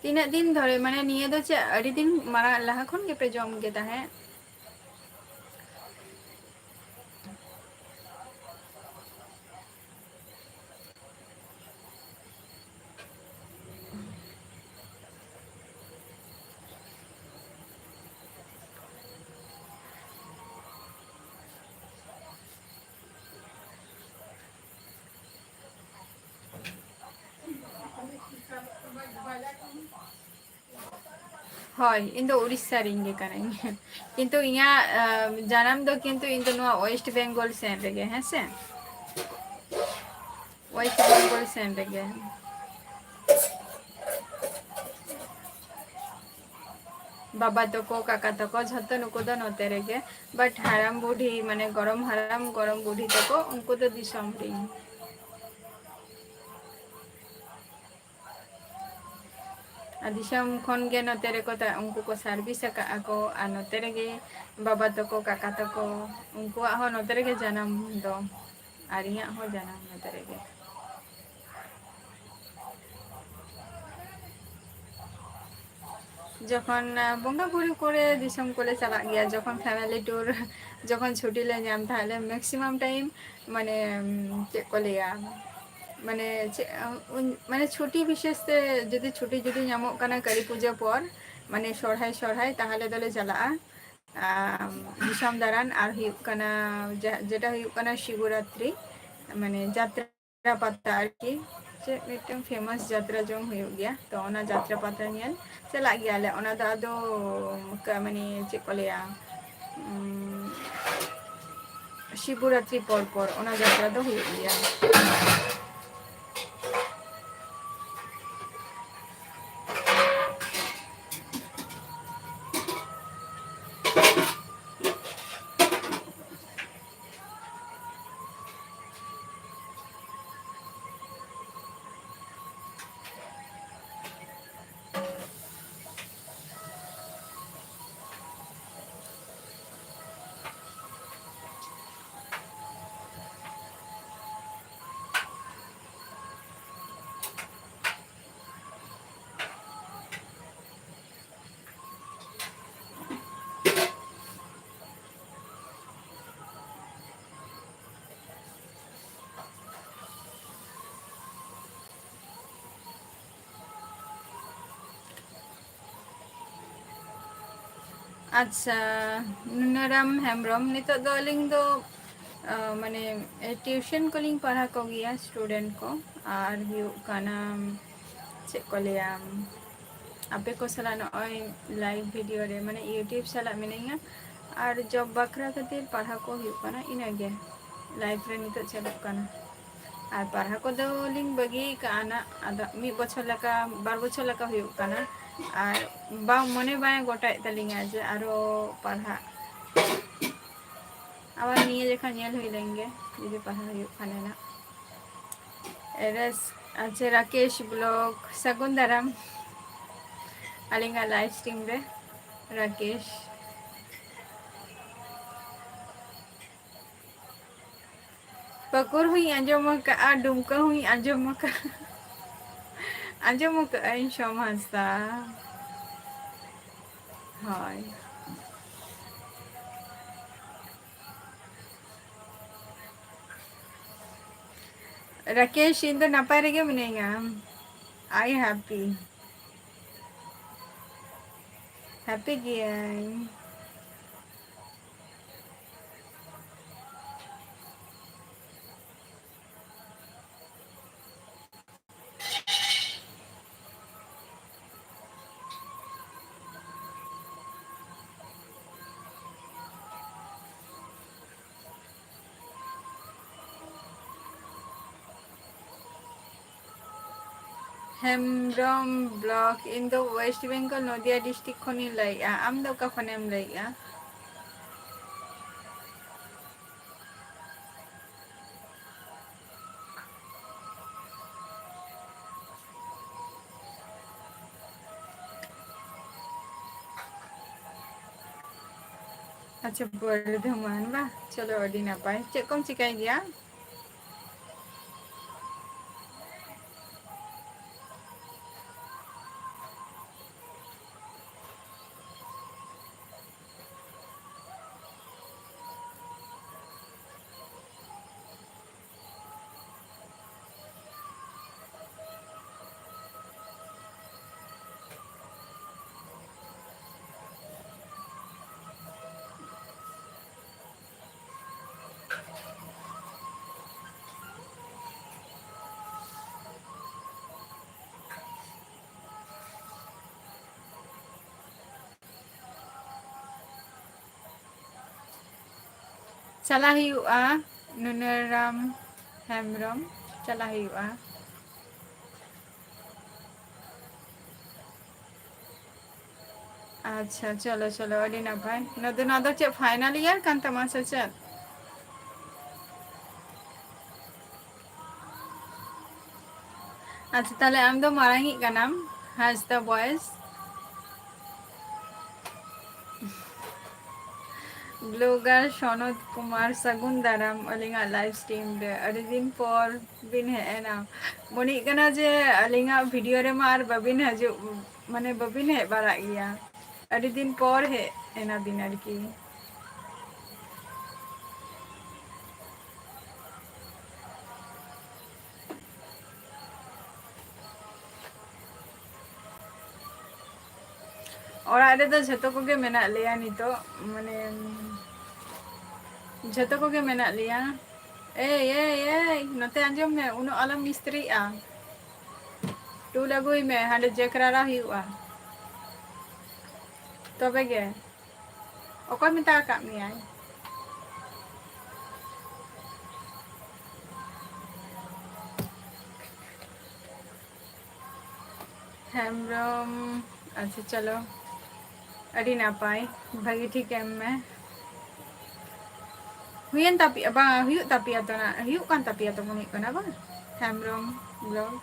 ᱛᱤᱱᱟᱹᱜ ᱫᱤᱱ ᱫᱷᱚᱨᱮ, ᱢᱟᱱᱮ, ᱱᱤᱭᱟᱹ ᱫᱚ ᱪᱮᱫ ᱟᱹᱰᱤ ᱫᱤᱱ ᱢᱟᱲᱟᱝ, ᱞᱟᱦᱟ ᱠᱷᱚᱱ ᱜᱮᱯᱮ ᱡᱚᱢ ᱜᱮ ᱛᱟᱦᱮᱸᱫ? ᱦᱳᱭ, ᱤᱧ ᱫᱚ ᱩᱲᱤᱥᱥᱟ ᱨᱮᱱ ᱜᱮ ᱠᱟᱹᱱᱟᱹᱧ᱾ ᱠᱤᱱᱛᱩ ᱤᱧᱟᱹᱜ, ᱟᱸ, ᱡᱟᱱᱟᱢ ᱫᱚ ᱠᱤᱱᱛᱩ ᱤᱧ ᱫᱚ ᱱᱚᱣᱟ ᱳᱭᱮᱥᱴ ᱵᱮᱝᱜᱚᱞ ᱥᱮᱱ ᱨᱮᱜᱮ, ᱦᱮᱸ ᱥᱮ? ᱳᱭᱮᱥᱴ ᱵᱮᱝᱜᱚᱞ ᱥᱮᱱ ᱨᱮᱜᱮ᱾ ᱵᱟᱵᱟ ᱛᱟᱠᱚ, ᱠᱟᱠᱟ ᱛᱟᱠᱚ, ᱡᱷᱚᱛᱚ ᱱᱩᱠᱩ ᱫᱚ ᱱᱚᱛᱮ ᱨᱮᱜᱮ᱾ But ᱦᱟᱲᱟᱢ ᱵᱩᱰᱷᱤ, ᱢᱟᱱᱮ ᱜᱚᱲᱚᱢ ᱦᱟᱲᱟᱢ, ᱜᱚᱲᱚᱢ ᱵᱩᱰᱷᱤ ᱛᱟᱠᱚ, ᱩᱱᱠᱩ ᱫᱚ ᱫᱤᱥᱚᱢ ᱨᱮᱱ᱾ ᱟᱨ ᱫᱤᱥᱚᱢ ᱠᱷᱚᱱ ᱜᱮ ᱱᱚᱛᱮ ᱨᱮᱠᱚ ᱛᱟ-, ᱩᱱᱠᱩ ᱠᱚ service ᱟᱠᱟᱫᱼᱟ ᱠᱚ, ᱟᱨ ᱱᱚᱛᱮ ᱨᱮᱜᱮ ᱵᱟᱵᱟ ᱛᱟᱠᱚ, ᱠᱟᱠᱟ ᱛᱟᱠᱚ, ᱩᱱᱠᱩᱣᱟᱜ ᱦᱚᱸ ᱱᱚᱛᱮ ᱨᱮᱜᱮ ᱡᱟᱱᱟᱢ ᱫᱚ, ᱟᱨ ᱤᱧᱟᱹᱜ ᱦᱚᱸ ᱡᱟᱱᱟᱢ ᱱᱚᱛᱮ ᱨᱮᱜᱮ᱾ ᱡᱚᱠᱷᱚᱱ, ᱟᱸ, ᱵᱚᱸᱜᱟ ᱵᱩᱨᱩ ᱠᱚᱨᱮ ᱫᱤᱥᱚᱢ ᱠᱚᱞᱮ ᱪᱟᱞᱟᱜ ᱜᱮᱭᱟ, ᱡᱚᱠᱷᱚᱱ family tour, ᱡᱚᱠᱷᱚᱱ ᱪᱷᱩᱴᱤ ᱞᱮ ᱧᱟᱢ, ᱛᱟᱦᱞᱮ maximum time, ᱢᱟᱱᱮ, ᱩᱢ, ᱪᱮᱫ ᱠᱚ ᱞᱟᱹᱭᱟ, ᱢᱟᱱᱮ, ᱪᱮᱫ, ᱩᱱ, ᱢᱟᱱᱮ, ᱪᱷᱩᱴᱤ ᱵᱤᱥᱮᱥ ᱛᱮ ᱡᱩᱫᱤ ᱪᱷᱩᱴᱤ ᱡᱩᱫᱤ ᱧᱟᱢᱚᱜ ᱠᱟᱱᱟ ᱠᱟᱹᱞᱤ ᱯᱩᱡᱟᱹ ᱯᱚᱨ, ᱢᱟᱱᱮ, ᱥᱚᱨᱦᱟᱭ, ᱥᱚᱨᱦᱟᱭ, ᱛᱟᱦᱞᱮ ᱫᱚᱞᱮ ᱪᱟᱞᱟᱜᱼᱟ, ᱟᱢ, ᱫᱤᱥᱚᱢ ᱫᱟᱬᱟᱱ᱾ ᱟᱨ ᱦᱩᱭᱩᱜ ᱠᱟᱱᱟ, ᱡᱟ-, ᱡᱮᱴᱟ ᱦᱩᱭᱩᱜ ᱠᱟᱱᱟ ᱥᱤᱵᱚᱨᱟᱛᱨᱤ, ᱢᱟᱱᱮ, ᱡᱟᱛᱨᱟ ᱯᱟᱛᱟ ᱟᱨᱠᱤ, ᱪᱮᱫ ᱢᱤᱫᱴᱟᱝ famous ᱡᱟᱛᱨᱟ ᱡᱚᱢ ᱦᱩᱭᱩᱜ ᱜᱮᱭᱟ, ᱛᱚ ᱚᱱᱟ ᱡᱟᱛᱨᱟ ᱯᱟᱛᱟ ᱧᱮᱞ ᱪᱟᱞᱟᱜ ᱜᱮᱭᱟᱞᱮ᱾ ᱚᱱᱟ ᱫᱚ ᱟᱫᱚ ᱠᱟ-, ᱢᱟᱱᱮ ᱪᱮᱫ ᱠᱚ ᱞᱟᱹᱭᱟ, ᱩᱢ, ᱥᱤᱵᱚᱨᱟᱛᱨᱤ ᱯᱚᱨ ᱯᱚᱨ ᱚᱱᱟ ᱡᱟᱛᱨᱟ ᱫᱚ ᱦᱩᱭᱩᱜ ᱜᱮᱭᱟ᱾ ᱟᱪᱪᱷᱟ, ᱱᱩᱱᱟᱨᱟᱢ ᱦᱮᱢᱵᱨᱚᱢ, ᱱᱤᱛᱚᱜ ᱫᱚ ᱟᱹᱞᱤᱧ ᱫᱚ, ᱟᱸ, ᱢᱟᱱᱮ, ᱮ, tuition ᱠᱚᱞᱤᱧ ᱯᱟᱲᱦᱟᱣ ᱠᱚᱜᱮᱭᱟ, student ᱠᱚ᱾ ᱟᱨ ᱦᱩᱭᱩᱜ ᱠᱟᱱᱟ, ᱪᱮᱫ ᱠᱚ ᱞᱟᱹᱭᱟ, ᱟᱯᱮ ᱠᱚ ᱥᱟᱞᱟᱜ ᱱᱚᱜᱼᱚᱭ live video ᱨᱮ, ᱢᱟᱱᱮ, YouTube ᱥᱟᱞᱟᱜ ᱢᱤᱱᱟᱹᱧᱟ᱾ ᱟᱨ job ᱵᱟᱠᱷᱨᱟ ᱠᱷᱟᱹᱛᱤᱨ ᱯᱟᱲᱦᱟᱣ ᱠᱚ ᱦᱩᱭᱩᱜ ᱠᱟᱱᱟ, ᱤᱱᱟᱹᱜᱮ life ᱨᱮ ᱱᱤᱛᱚᱜ ᱪᱟᱹᱞᱩᱜ ᱠᱟᱱᱟ᱾ ᱟᱨ ᱯᱟᱲᱦᱟᱣ ᱠᱚᱫᱚ ᱞᱤᱧ ᱵᱟᱹᱜᱤ ᱠᱟᱜᱼᱟ ᱱᱟᱜ, ᱟᱫᱚ ᱢᱤᱫ ᱵᱚᱪᱷᱚᱨ ᱞᱮᱠᱟ, ᱵᱟᱨ ᱵᱚᱪᱷᱚᱨ ᱞᱮᱠᱟ ᱦᱩᱭᱩᱜ ᱠᱟᱱᱟ᱾ ᱟᱨ ᱵᱟᱝ, ᱢᱚᱱᱮ ᱵᱟᱭ ᱜᱚᱴᱟᱭᱮᱫ ᱛᱟᱹᱞᱤᱧᱟ ᱡᱮ ᱟᱨᱚ ᱯᱟᱲᱦᱟᱜ᱾ ᱟᱵᱟᱨ ᱱᱤᱭᱟᱹ ᱡᱚᱠᱷᱚᱱ ᱧᱮᱞ ᱦᱩᱭ ᱞᱮᱱ ᱜᱮ, ᱡᱩᱫᱤ ᱯᱟᱲᱦᱟᱣ ᱦᱩᱭᱩᱜ ᱠᱷᱟᱱ ᱱᱟᱜ᱾ ᱨᱟᱥ-, ᱟᱪᱪᱷᱟ, ᱨᱟᱠᱮᱥ ᱵᱞᱚᱜ, ᱥᱟᱹᱜᱩᱱ ᱫᱟᱨᱟᱢ ᱟᱹᱞᱤᱧᱟᱜ ᱞᱟᱭᱤᱵᱷ ᱥᱴᱨᱤᱢ ᱨᱮ, ᱨᱟᱠᱮᱥ᱾ ᱯᱟᱹᱠᱩᱲ ᱦᱚᱸᱧ ᱟᱸᱡᱚᱢ ᱟᱠᱟᱫᱼᱟ, ᱰᱩᱢᱠᱟᱹ ᱦᱚᱸᱧ ᱟᱸᱡᱚᱢ ᱟᱠᱟᱫᱼᱟ᱾ ᱟᱸᱡᱚᱢ ᱟᱠᱟᱫᱼᱟᱹᱧ ᱥᱳᱢ ᱦᱟᱸᱥᱫᱟ᱾ ᱦᱳᱭ᱾ ᱨᱟᱠᱮᱥ, ᱤᱧ ᱫᱚ ᱱᱟᱯᱟᱭ ᱨᱮᱜᱮ ᱢᱤᱱᱟᱹᱧᱟ᱾ I happy. ᱦᱮᱯᱤ ᱜᱤᱭᱟᱹᱧ᱾ ᱦᱮᱢᱵᱨᱚᱢ ᱵᱞᱚᱜ, ᱤᱧ ᱫᱚ ᱳᱭᱮᱥᱴ ᱵᱮᱝᱜᱚᱞ ᱱᱚᱫᱤᱭᱟ ᱰᱤᱥᱴᱨᱤᱠᱴ ᱠᱷᱚᱱᱤᱧ ᱞᱟᱹᱭᱮᱫᱼᱟ᱾ ᱟᱢ ᱫᱚ ᱚᱠᱟ ᱠᱷᱚᱱᱮᱢ ᱞᱟᱹᱭᱮᱫᱼᱟ? ᱟᱪᱪᱷᱟ, ᱵᱚᱨᱫᱷᱚᱢᱟᱱ ᱵᱟ? ᱪᱚᱞᱚ, ᱟᱹᱰᱤ ᱱᱟᱯᱟᱭ᱾ ᱪᱮᱫ ᱠᱚᱢ ᱪᱤᱠᱟᱹᱭ ᱜᱮᱭᱟ? ᱪᱟᱞᱟᱜ ᱦᱩᱭᱩᱜᱼᱟ, ᱱᱩᱱᱟᱹᱨᱟᱢ ᱦᱮᱢᱵᱨᱚᱢ, ᱪᱟᱞᱟᱜ ᱦᱩᱭᱩᱜᱼᱟ᱾ ᱟᱪᱪᱷᱟ, ᱪᱚᱞᱚ ᱪᱚᱞᱚ, ᱟᱹᱰᱤ ᱱᱟᱯᱟᱭ᱾ ᱱᱚᱣᱟ ᱫᱚ, ᱱᱚᱣᱟ ᱫᱚ ᱪᱮᱫ final year ᱠᱟᱱ ᱛᱟᱢᱟ ᱥᱮ ᱪᱮᱫ? ᱟᱪᱪᱷᱟ, ᱛᱟᱦᱞᱮ ᱟᱢ ᱫᱚ ᱢᱟᱨᱟᱝᱤᱡ ᱠᱟᱱᱟᱢ, ᱦᱟᱸᱥᱫᱟ boys᱾ Blogger ᱥᱚᱱᱚᱛ ᱠᱩᱢᱟᱨ, ᱥᱟᱹᱜᱩᱱ ᱫᱟᱨᱟᱢ ᱟᱹᱞᱤᱧᱟᱜ live stream ᱨᱮ᱾ ᱟᱹᱰᱤ ᱫᱤᱱ ᱯᱚᱨ ᱵᱤᱱ ᱦᱮᱡ ᱮᱱᱟ᱾ ᱢᱚᱱᱮᱜ ᱠᱟᱱᱟ ᱡᱮ ᱟᱹᱞᱤᱧᱟᱜ video ᱨᱮᱢᱟ ᱟᱨ ᱵᱟᱵᱤᱱ ᱦᱤᱡᱩᱜ, ᱢᱟᱱᱮ ᱵᱟᱵᱤᱱ ᱦᱮᱡ ᱵᱟᱲᱟᱜ ᱜᱮᱭᱟ᱾ ᱟᱹᱰᱤ ᱫᱤᱱ ᱯᱚᱨ ᱦᱮᱡ ᱮᱱᱟ ᱵᱤᱱ ᱟᱨᱠᱤ᱾ ᱚᱲᱟᱜ ᱨᱮᱫᱚ ᱡᱷᱚᱛᱚ ᱠᱚᱜᱮ ᱢᱮᱱᱟᱜ ᱞᱮᱭᱟ ᱱᱤᱛᱚᱜ, ᱢᱟᱱᱮ, ᱡᱷᱚᱛᱚ ᱠᱚᱜᱮ ᱢᱮᱱᱟᱜ ᱞᱮᱭᱟ᱾ ᱮᱭ, ᱮᱭ, ᱮᱭ, ᱱᱚᱛᱮ ᱟᱸᱡᱚᱢ ᱢᱮ, ᱩᱱᱟᱹᱜ ᱟᱞᱚᱢ ᱢᱤᱥᱛᱨᱤᱜᱼᱟ᱾ ᱴᱩᱞ ᱟᱹᱜᱩᱭ ᱢᱮ, ᱦᱟᱸᱰᱮ ᱡᱮᱠᱨᱟᱨᱟ ᱦᱩᱭᱩᱜᱼᱟ᱾ ᱛᱚᱵᱮ ᱜᱮ᱾ ᱚᱠᱚᱭ ᱢᱮᱛᱟ ᱟᱠᱟᱫ ᱢᱮᱭᱟᱭ? ᱦᱮᱢᱵᱨᱚᱢ, ᱟᱪᱪᱷᱟ, ᱪᱚᱞᱚ, ᱟᱹᱰᱤ ᱱᱟᱯᱟᱭ, ᱵᱷᱟᱹᱜᱤ ᱴᱷᱤᱠ ᱮᱢ ᱢᱮ᱾ ᱦᱩᱭᱮᱱ ᱛᱟᱯᱮᱭᱟ, ᱵᱟᱝ, ᱦᱩᱭᱩᱜ ᱛᱟᱯᱮᱭᱟ ᱛᱚ, ᱱᱟ-, ᱦᱩᱭᱩᱜ ᱠᱟᱱ ᱛᱟᱯᱮᱭᱟ ᱛᱚ, ᱢᱚᱱᱮ ᱦᱩᱭᱩᱜ ᱠᱟᱱᱟ, ᱵᱟᱝ? ᱦᱮᱢᱵᱨᱚᱢ vlog᱾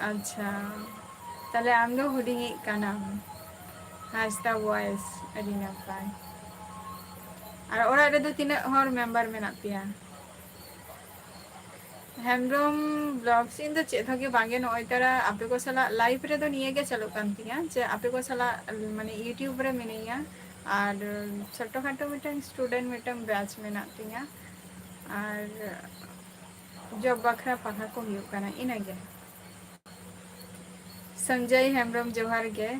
ᱟᱪᱪᱷᱟ, ᱛᱟᱦᱞᱮ ᱟᱢ ᱫᱚ ᱦᱩᱰᱤᱧᱤᱡ ᱠᱟᱱᱟᱢ᱾ ᱦᱟᱸᱥᱫᱟ voice, ᱟᱹᱰᱤ ᱱᱟᱯᱟᱭ᱾ ᱟᱨ ᱚᱲᱟᱜ ᱨᱮᱫᱚ ᱛᱤᱱᱟᱹᱜ ᱦᱚᱲ member ᱢᱮᱱᱟᱜ ᱯᱮᱭᱟ? ᱦᱮᱢᱵᱨᱚᱢ vlogs, ᱤᱧ ᱫᱚ ᱪᱮᱫ ᱦᱚᱸ ᱜᱮ ᱵᱟᱝ ᱜᱮ, ᱱᱚᱜᱼᱚᱭ ᱛᱟᱨᱟ ᱟᱯᱮ ᱠᱚ ᱥᱟᱞᱟᱜ live ᱨᱮᱫᱚ ᱱᱤᱭᱟᱹ ᱜᱮ ᱪᱟᱹᱞᱩᱜ ᱠᱟᱱ ᱛᱤᱧᱟ ᱡᱮ ᱟᱯᱮ ᱠᱚ ᱥᱟᱞᱟᱜ, ᱢᱟᱱᱮ, YouTube ᱨᱮ ᱢᱤᱱᱟᱹᱧᱟ, ᱟᱨ ᱪᱷᱳᱴᱳ ᱠᱷᱟᱴᱳ ᱢᱤᱫᱴᱟᱝ student ᱢᱤᱫᱴᱟᱝ batch ᱢᱮᱱᱟᱜ ᱛᱤᱧᱟ, ᱟᱨ job ᱵᱟᱠᱷᱨᱟ ᱯᱟᱲᱦᱟᱣ ᱠᱚ ᱦᱩᱭᱩᱜ ᱠᱟᱱᱟ, ᱤᱱᱟᱹᱜᱮ᱾ ᱥᱚᱧᱡᱚᱭ ᱦᱮᱢᱵᱨᱚᱢ, ᱡᱚᱦᱟᱨ ᱜᱮ᱾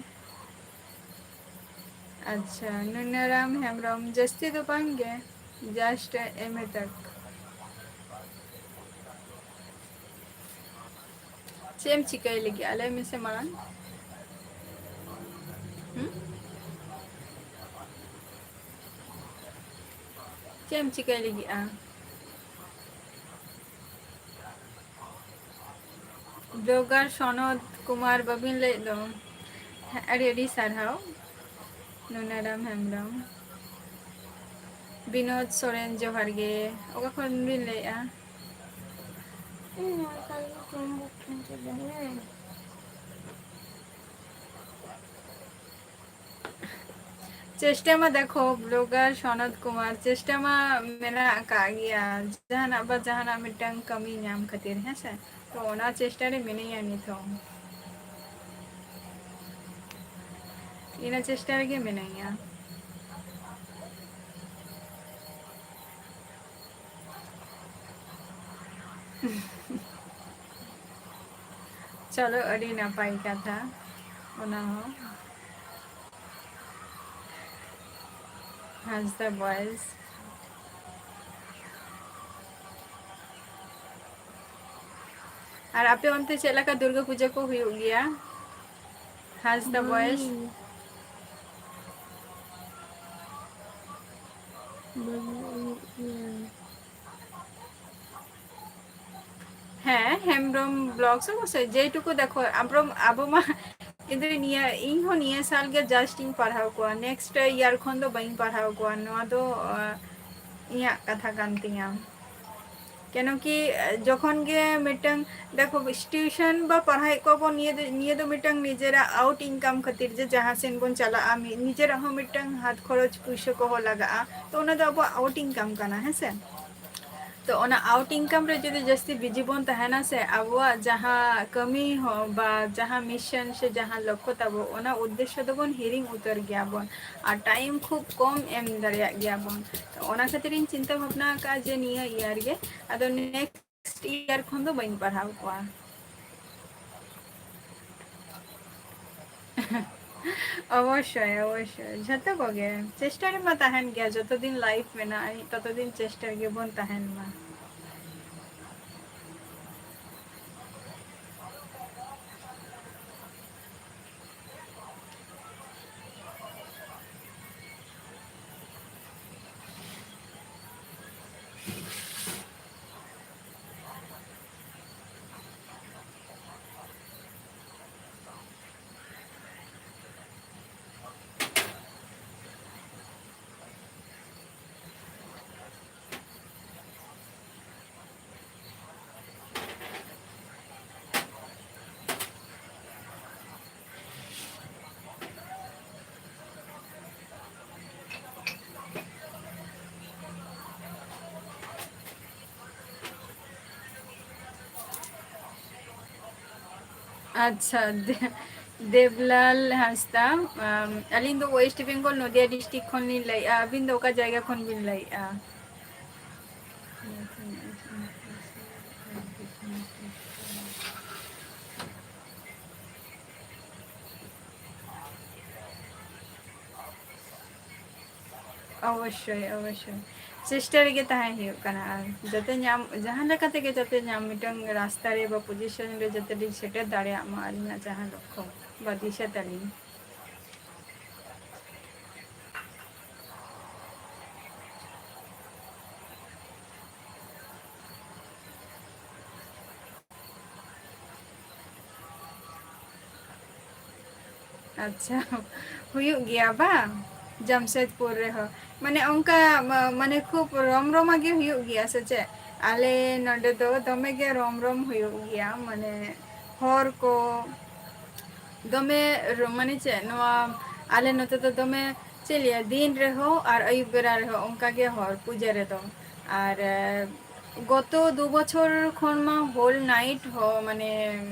ᱟᱪᱪᱷᱟ, ᱱᱩᱱᱟᱨᱟᱢ ᱦᱮᱢᱵᱨᱚᱢ, ᱡᱟᱹᱥᱛᱤ ᱫᱚ ᱵᱟᱝ ᱜᱮ, just M A ᱛᱟᱠ᱾ ᱪᱮᱫ ᱮᱢ ᱪᱤᱠᱟᱹᱭ ᱞᱟᱹᱜᱤᱫ? ᱞᱟᱹᱭ ᱢᱮᱥᱮ ᱢᱟᱲᱟᱝ᱾ ᱦᱩᱸ? ᱪᱮᱫ ᱮᱢ ᱪᱤᱠᱟᱹᱭ ᱞᱟᱹᱜᱤᱫᱼᱟ? Blogger ᱥᱚᱱᱚᱛ ᱠᱩᱢᱟᱨ ᱵᱟᱹᱵᱤᱱ ᱞᱟᱹᱭᱮᱫ ᱫᱚ? ᱟᱹᱰᱤ ᱟᱹᱰᱤ ᱥᱟᱨᱦᱟᱣ ᱱᱩᱱᱟᱨᱟᱢ ᱦᱮᱢᱵᱨᱚᱢ᱾ ᱵᱤᱱᱳᱫ ᱥᱚᱨᱮᱱ, ᱡᱚᱦᱟᱨ ᱜᱮ᱾ ᱚᱠᱟ ᱠᱷᱚᱱ ᱵᱤᱱ ᱞᱟᱹᱭᱮᱫᱼᱟ? ᱤᱧ ᱱᱚᱝᱠᱟ ᱜᱮ ᱪᱩᱢᱵᱩᱠ ᱴᱷᱮᱱ ᱪᱚ ᱫᱚᱢᱮ᱾ ᱪᱮᱥᱴᱟ ᱢᱟ ᱫᱮᱠᱷᱚ, blogger ᱥᱚᱱᱚᱛ ᱠᱩᱢᱟᱨ, ᱪᱮᱥᱴᱟ ᱢᱟ ᱢᱮᱱᱟᱜ ᱟᱠᱟᱫ ᱜᱮᱭᱟ, ᱡᱟᱦᱟᱱᱟᱜ ᱵᱟ ᱡᱟᱦᱟᱱᱟᱜ ᱢᱤᱫᱴᱟᱝ ᱠᱟᱹᱢᱤ ᱧᱟᱢ ᱠᱷᱟᱹᱛᱤᱨ, ᱦᱮᱸ ᱥᱮ? ᱛᱚ ᱚᱱᱟ ᱪᱮᱥᱴᱟ ᱨᱮ ᱢᱤᱱᱟᱹᱧᱟ ᱱᱤᱛ ᱦᱚᱸ, ᱤᱱᱟᱹ ᱪᱮᱥᱴᱟ ᱨᱮᱜᱮ ᱢᱤᱱᱟᱹᱧᱟ᱾ ᱪᱚᱞᱚ, ᱟᱹᱰᱤ ᱱᱟᱯᱟᱭ ᱠᱟᱛᱷᱟ ᱚᱱᱟ ᱦᱚᱸ᱾ ᱦᱟᱸᱥᱫᱟ boys᱾ ᱟᱨ ᱟᱯᱮ ᱚᱱᱛᱮ ᱪᱮᱫ ᱞᱮᱠᱟ ᱫᱩᱨᱜᱟᱹ ᱯᱩᱡᱟᱹ ᱠᱚ ᱦᱩᱭᱩᱜ ᱜᱮᱭᱟ? ᱦᱟᱸᱥᱫᱟ boys᱾ ᱵᱷᱟᱹᱜᱤ ᱦᱩᱭᱩᱜ ᱜᱮᱭᱟ᱾ ᱦᱮᱸ, ᱦᱮᱢᱵᱨᱚᱢ vlogs ᱚᱵᱚᱥᱥᱳᱭ, ᱡᱮᱴᱩᱠᱩ ᱫᱮᱠᱷᱚ, ᱟᱵᱚ, ᱟᱵᱚ ᱢᱟ, ᱠᱤᱱᱛᱩ ᱱᱤᱭᱟᱹ, ᱤᱧ ᱦᱚᱸ ᱱᱤᱭᱟᱹ ᱥᱟᱞ ᱜᱮ just ᱤᱧ ᱯᱟᱲᱦᱟᱣ ᱠᱚᱣᱟ, next year ᱠᱷᱚᱱ ᱫᱚ ᱵᱟᱹᱧ ᱯᱟᱲᱦᱟᱣ ᱠᱚᱣᱟ᱾ ᱱᱚᱣᱟ ᱫᱚ, ᱟᱸ, ᱤᱧᱟᱹᱜ ᱠᱟᱛᱷᱟ ᱠᱟᱱ ᱛᱤᱧᱟᱹ᱾ ᱠᱮᱱᱚ ᱠᱤ, ᱡᱚᱠᱷᱚᱱ ᱜᱮ ᱢᱤᱫᱴᱟᱝ, ᱫᱮᱠᱷᱚ, tuition ᱵᱟ ᱯᱟᱲᱦᱟᱣᱮᱫ ᱠᱚᱣᱟ ᱵᱚᱱ, ᱱᱤᱭᱟᱹ ᱫᱚ, ᱱᱤᱭᱟᱹ ᱫᱚ ᱢᱤᱫᱴᱟᱝ ᱱᱤᱡᱮᱨᱟᱜ out income ᱠᱷᱟᱹᱛᱤᱨ, ᱡᱮ ᱡᱟᱦᱟᱸ ᱥᱮᱱ ᱵᱚᱱ ᱪᱟᱞᱟᱜᱼᱟ, ᱢᱤ-, ᱱᱤᱡᱮᱨᱟᱜ ᱦᱚᱸ ᱢᱤᱫᱴᱟᱝ ᱦᱟᱛ ᱠᱷᱚᱨᱚᱪ ᱯᱩᱭᱥᱟᱹ ᱠᱚᱦᱚᱸ ᱞᱟᱜᱟᱜᱼᱟ, ᱛᱚ ᱚᱱᱟ ᱫᱚ ᱟᱵᱚᱣᱟᱜ out income ᱠᱟᱱᱟ, ᱦᱮᱸ ᱥᱮ? ᱛᱚ ᱚᱱᱟ out income ᱨᱮ ᱡᱩᱫᱤ ᱡᱟᱹᱥᱛᱤ busy ᱵᱚᱱ ᱛᱟᱦᱮᱱᱟ ᱥᱮ, ᱟᱵᱚᱣᱟᱜ ᱡᱟᱦᱟᱸ ᱠᱟᱹᱢᱤ ᱦᱚᱸ ᱵᱟ ᱡᱟᱦᱟᱸ mission ᱥᱮ ᱡᱟᱦᱟᱸ ᱞᱚᱠᱠᱷᱚ ᱛᱟᱵᱚ, ᱚᱱᱟ ᱩᱫᱽᱫᱮᱥᱥᱚ ᱫᱚᱵᱚᱱ ᱦᱤᱲᱤᱧ ᱩᱛᱟᱹᱨ ᱜᱮᱭᱟ ᱵᱚᱱ, ᱟᱨ time ᱠᱷᱩᱵ ᱠᱚᱢ ᱮᱢ ᱫᱟᱲᱮᱭᱟᱜ ᱜᱮᱭᱟ ᱵᱚᱱ᱾ ᱛᱚ ᱚᱱᱟ ᱠᱷᱟᱹᱛᱤᱨ ᱤᱧ ᱪᱤᱱᱛᱟᱹ ᱵᱷᱟᱵᱽᱱᱟ ᱟᱠᱟᱫᱼᱟ ᱡᱮ ᱱᱤᱭᱟᱹ year ᱜᱮ, ᱟᱫᱚ next year ᱠᱷᱚᱱ ᱫᱚ ᱵᱟᱹᱧ ᱯᱟᱲᱦᱟᱣ ᱠᱚᱣᱟ᱾ ᱚᱵᱚᱥᱥᱳᱭ, ᱚᱵᱚᱥᱥᱳᱭ, ᱡᱷᱚᱛᱚ ᱠᱚᱜᱮ ᱪᱮᱥᱴᱟ ᱨᱮᱢᱟ ᱛᱟᱦᱮᱱ ᱜᱮᱭᱟ, ᱡᱚᱛᱚ ᱫᱤᱱ life ᱢᱮᱱᱟᱜᱼᱟ, ᱛᱚᱛᱚ ᱫᱤᱱ ᱪᱮᱥᱴᱟ ᱨᱮᱜᱮ ᱵᱚᱱ ᱛᱟᱦᱮᱱ ᱢᱟ᱾ ᱟᱪᱪᱷᱟ, ᱫᱮ-, ᱫᱮᱵᱽᱞᱟᱞ ᱦᱟᱸᱥᱫᱟ, ᱟᱢ, ᱟᱹᱞᱤᱧ ᱫᱚ ᱳᱭᱮᱥᱴ ᱵᱮᱝᱜᱚᱞ ᱱᱚᱫᱤᱭᱟ ᱰᱤᱥᱴᱨᱤᱠᱴ ᱠᱷᱚᱱ ᱞᱤᱧ ᱞᱟᱹᱭᱮᱫᱼᱟ᱾ ᱟᱹᱵᱤᱱ ᱫᱚ ᱚᱠᱟ ᱡᱟᱭᱜᱟ ᱠᱷᱚᱱ ᱵᱤᱱ ᱞᱟᱹᱭᱮᱫᱼᱟ? ᱚᱵᱚᱥᱥᱳᱭ, ᱚᱵᱚᱥᱥᱳᱭ᱾ ᱪᱮᱥᱴᱟ ᱨᱮᱜᱮ ᱛᱟᱦᱮᱸ ᱦᱩᱭᱩᱜ ᱠᱟᱱᱟ, ᱟᱨ ᱡᱟᱛᱮ ᱧᱟᱢ, ᱡᱟᱦᱟᱸ ᱞᱮᱠᱟ ᱛᱮᱜᱮ ᱡᱟᱛᱮ ᱧᱟᱢ, ᱢᱤᱫᱴᱟᱝ ᱨᱟᱥᱛᱟ ᱨᱮ ᱵᱟ ᱯᱚᱡᱤᱥᱚᱱ ᱨᱮ ᱡᱟᱛᱮ ᱞᱤᱧ ᱥᱮᱴᱮᱨ ᱫᱟᱲᱮᱭᱟᱜ ᱢᱟ ᱟᱹᱞᱤᱧᱟᱜ ᱡᱟᱦᱟᱸ ᱞᱚᱠᱠᱷᱚ ᱵᱟ ᱫᱤᱥᱟᱹ ᱛᱟᱹᱞᱤᱧ᱾ ᱟᱪᱪᱷᱟ, ᱦᱩᱭᱩᱜ ᱜᱮᱭᱟ ᱵᱟᱝ? ᱡᱟᱢᱥᱮᱫᱽᱯᱩᱨ ᱨᱮᱦᱚᱸ᱾ ᱢᱟᱱᱮ ᱚᱱᱠᱟ, ᱢᱟ-, ᱢᱟᱱᱮ ᱠᱷᱩᱵ ᱨᱚᱢ ᱨᱚᱢᱟ ᱜᱮ ᱦᱩᱭᱩᱜ ᱜᱮᱭᱟ ᱥᱮ ᱪᱮᱫ? ᱟᱞᱮ ᱱᱚᱰᱮ ᱫᱚ ᱫᱚᱢᱮ ᱜᱮ ᱨᱚᱢ ᱨᱚᱢ ᱦᱩᱭᱩᱜ ᱜᱮᱭᱟ, ᱢᱟᱱᱮ ᱦᱚᱨ ᱠᱚ ᱫᱚᱢᱮ ᱨᱚ-, ᱢᱟᱱᱮ ᱪᱮᱫ, ᱱᱚᱣᱟ ᱟᱞᱮ ᱱᱚᱛᱮ ᱫᱚ ᱫᱚᱢᱮ, ᱪᱮᱫ ᱞᱟᱹᱭᱟ, ᱫᱤᱱ ᱨᱮᱦᱚᱸ ᱟᱨ ᱟᱹᱭᱩᱵ ᱵᱮᱲᱟ ᱨᱮᱦᱚᱸ ᱚᱱᱠᱟ ᱜᱮ ᱦᱚᱨ ᱯᱩᱡᱟᱹ ᱨᱮᱫᱚ᱾ ᱟᱨ, ᱮ, ᱜᱚᱛᱚ ᱫᱩ ᱵᱚᱪᱷᱚᱨ ᱠᱷᱚᱱ ᱢᱟ ᱦᱳᱞ ᱱᱟᱭᱤᱴ ᱦᱚᱸ, ᱢᱟᱱᱮ,